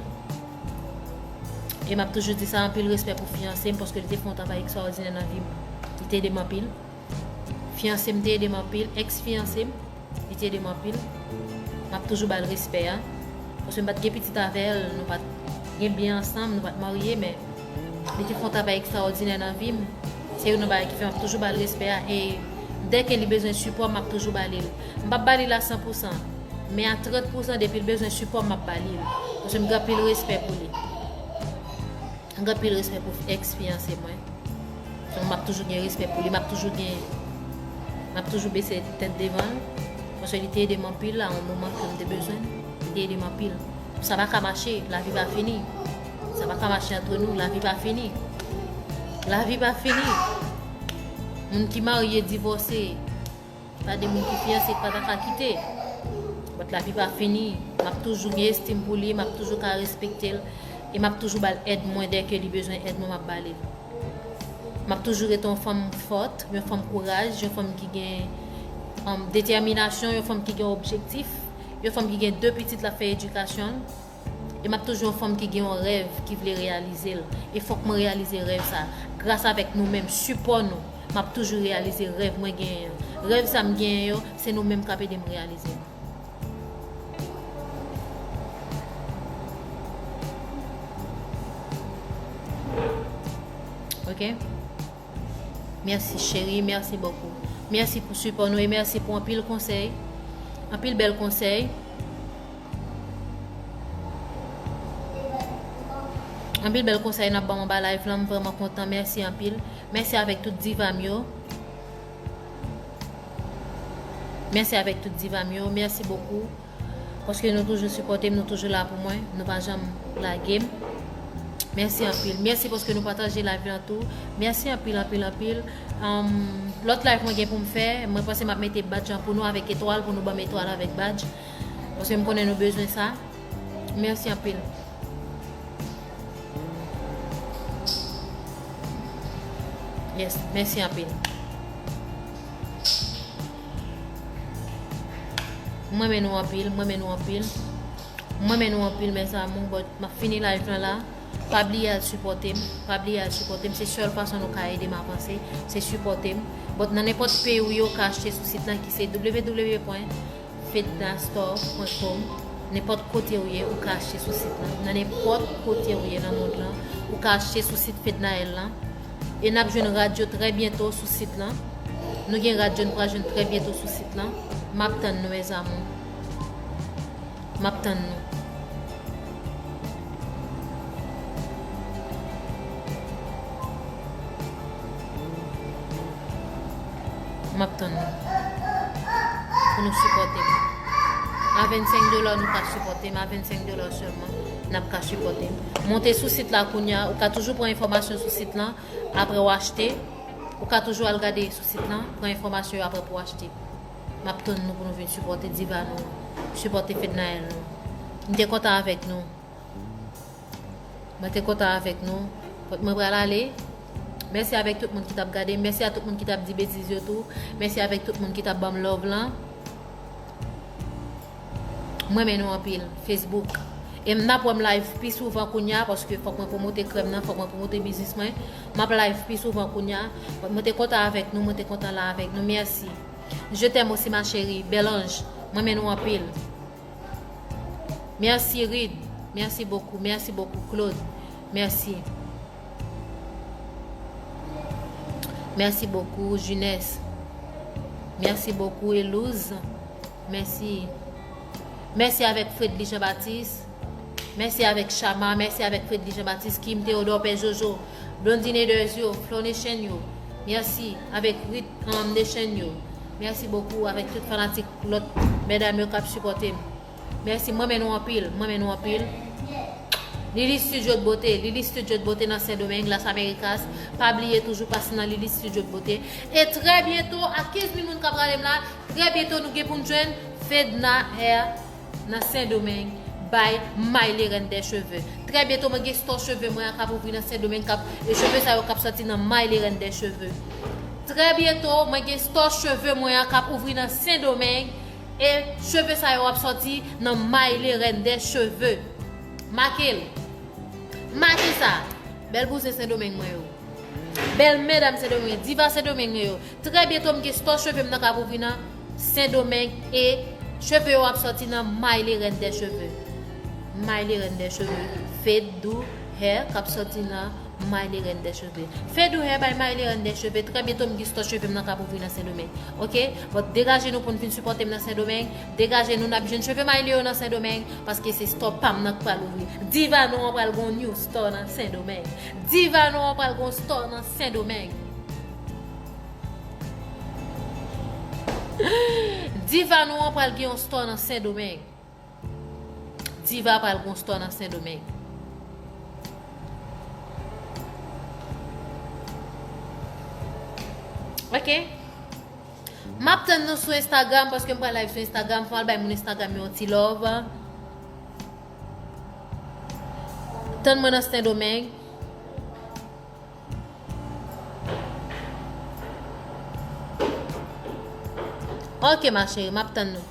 E m ap toujou di sa, anpil respè pou fiyanse m, paske li te fè yon travay ekstraòdinè nan vi m. Li te ede m anpil. Fiyanse m te ede m anpil, èks fiyanse m, li te ede m anpil. M ap toujou ba l respè a. Paske m pa t gen pitit avè l, nou pa t gen byen ansanm, nou pa t marye, men li te fè yon travay ekstraòdinè nan vi m. Se youn nan bagay ki fè m ap toujou ba l respè a. E dèke li bezwen sipò, m ap toujou ba li l. M p ap ba li l a san pou san, men a trant pou san, depi l bezwen sipò, m ap ba li l. Paske m gen anpil respè pou li. M gen anpil respè pou èks fiyanse mwen. Donk, m ap toujou gen respè pou li. M ap toujou gen, m ap toujou bese tèt devan l. Paske li te ede m anpil a yon moman ke m te bezwen l. Li te ede m anpil. Sa pa ka mache, lavi pa fini. Sa pa ka mache antre nou, lavi pa fini. Lavi pa fini. Moun ki marye, divòse, pa de moun ki fiyanse k pa ta ka kite. But lavi pa fini. M ap toujou gen estim pou li, m ap toujou ka respekte l. E m ap toujou ba l èd mwen, dèke li bezwen èd mwen, m ap ba li l. M ap toujou rete yon fanm fòt, yon fanm kouraj, yon fanm ki gen, um, detèminasyon, yon fanm ki gen objektif, yon fanm ki gen de pitit l ap fè edikasyon l. E m ap toujou yon fanm ki gen yon rèv, ki vle reyalize l. E fòk mwen reyalize rèv sa. Gras avèk nou menm, sipò nou, m ap toujou reyalize rèv mwen genyen an. Rèv sa m genyen yo, se nou menm k ap ede m reyalize l. Mèsi cheri, mèsi bokou. Mèsi pou sipò nou e mèsi pou anpil konsèy. Anpil bèl konsèy. Anpil bèl konsèy n ap ban m anba live lan, m vrèman kontan. Mèsi anpil. Mèsi avèk tout diva m yo. Mèsi avèk tout diva m yo. Mèsi bokou. Paske nou toujou sipòte m, nou toujou la pou mwen. Nou pa janm lage m. Mèsi anpil. Mèsi paske nou pataje live lan tou. Mèsi anpil, anpil, anpil. Anm, lòt live mwen gen pou m fè, mwen panse m ap mete badj lan pou nou avèk etwal, pou nou ban m etwal avèk badj. Paske m konnen nou bezwen sa. Mèsi anpil. Yes, mèsi anpil. Mwen renmen nou anpil, mwen renmen nou anpil. Mwen renmen nou anpil, mes amours, but m ap fini live lan la. Pa bliye al sipòte m, pa bliye al sipòte m. Se sèl fason nou ka ede m avanse, se sipòte m. But nan nenpòt peyi w ye, ou ka achte sou sit lan ki se w w w pwen fednastore pwen com. Nenpòt kote w ye, ou ka achte sou sit lan. Nan nenpòt kote w ye nan mond lan, ou ka achte sou sit Fednaelle lan. E n ap jwenn rad yo trè byento sou sit lan. Nou gen rad yo, nou pral jwenn trè byento sou sit lan. M ap tann nou, mes amours. M ap tann nou. M ap tann nou. Pou nou sipòte m. A vennsenk dola, nou ka sipòte m. A vennsenk dola sèlman, n ap ka sipòte m. Monte sou sit la kounye a. Ou ka toujou pran enfòmasyon sou sit lan. Apre w achte, ou ka toujou al gade sou sit lan. Pran enfòmasyon yo apre pou w achte. M ap tann nou pou nou vin sipòte diva nou an. Sipòte Fednaelle nou. M te kontan avèk nou. Mwen te kontan avèk nou. But mwen pral ale. Mèsi avèk tout moun ki t ap gade. Mèsi a tout moun ki t ap di betiz yo tou. Mèsi avèk tout moun ki t ap ban m love lan. Mwen renmen nou anpil. Facebook. E m n ap wè m live pi souvan kounye a, paske fòk mwen pwomote krèm nan, fòk mwen pwomote biznis mwen. M ap live pi souvan kounye a. But mwen te kontan avèk nou, mwen te kontan la avèk nou. Mèsi. Je t'aime aussi, ma chérie. Bèl anj. Mwen renmen nou anpil. Merci Reed. Merci beaucoup. Merci beaucoup Claude. Merci. Merci beaucoup Junès. Merci beaucoup Elouz. Merci. Mèsi avèk Fredly Jean Baptiste. Mèsi avèk Chama. Mèsi avèk Fredly Jean Baptiste, Kim Theodore, Pè Jojo, Blondine Dezio, Flo Nation yo. Mèsi avèk Rit um, Nation yo. Mèsi bokou avèk tout fanatik lòt medam yo k ap sipòte m. Mèsi, mwen renmen nou anpil, mwen renmen nou anpil. Lili Studio de Beauté, Lili Studio de Beauté nan Sendomeng, Las Americas. Pa bliye toujou pase nan Lili Studio de Beauté. E trè byento, a kenz mil moun k ap gade m la, trè byento nou gen pou n jwenn Fedna Hair nan Sendomeng, by My Lérène des Cheveux. Trè byento, mwen gen store cheve mwen an k ap ouvri nan Sendomeng, k ap, e cheve sa yo k ap sòti nan My Lérène des Cheveux. Trè byento, mwen gen store cheve mwen an k ap ouvri nan Sendomeng, e cheve sa yo ap sòti nan My Lérène des Cheveux. Make l. Make sa. Bèl bouzen Sendomeng mwen yo. Bèl medam Sendomeng, diva Sendomeng yo. Trè byento m gen store cheve m nan k ap ouvri nan Sendomeng e cheve yo ap sòti nan My Lérène des Cheveux. My Lérène des Cheveux. Fedou Hair k ap sòti nan My Lérène des Cheveux. Fedou Hair by My Lérène des Cheveux. Trè byento m gen store cheve m nan k ap ouvri nan Sendomeng. Oke? But degaje nou pou n vin sipòte m nan Sendomeng. Degaje nou, n ap jwenn cheve Miley yo nan Sendomeng, paske se store pa m nan k pral ouvri. Diva nou an pral gon new store nan Sendomeng. Diva nou an pral gon store nan Sendomeng. Diva nou an pral gen yon store nan Sendomeng. Diva pral gon store nan Sendomeng. Oke? M ap tann nou sou Instagram, paske m pral live sou Instagram. Fò m al bay moun Instagram yo yon ti love. Tann mwen nan Sendomeng. Oke, ma chérie, m ap tann nou.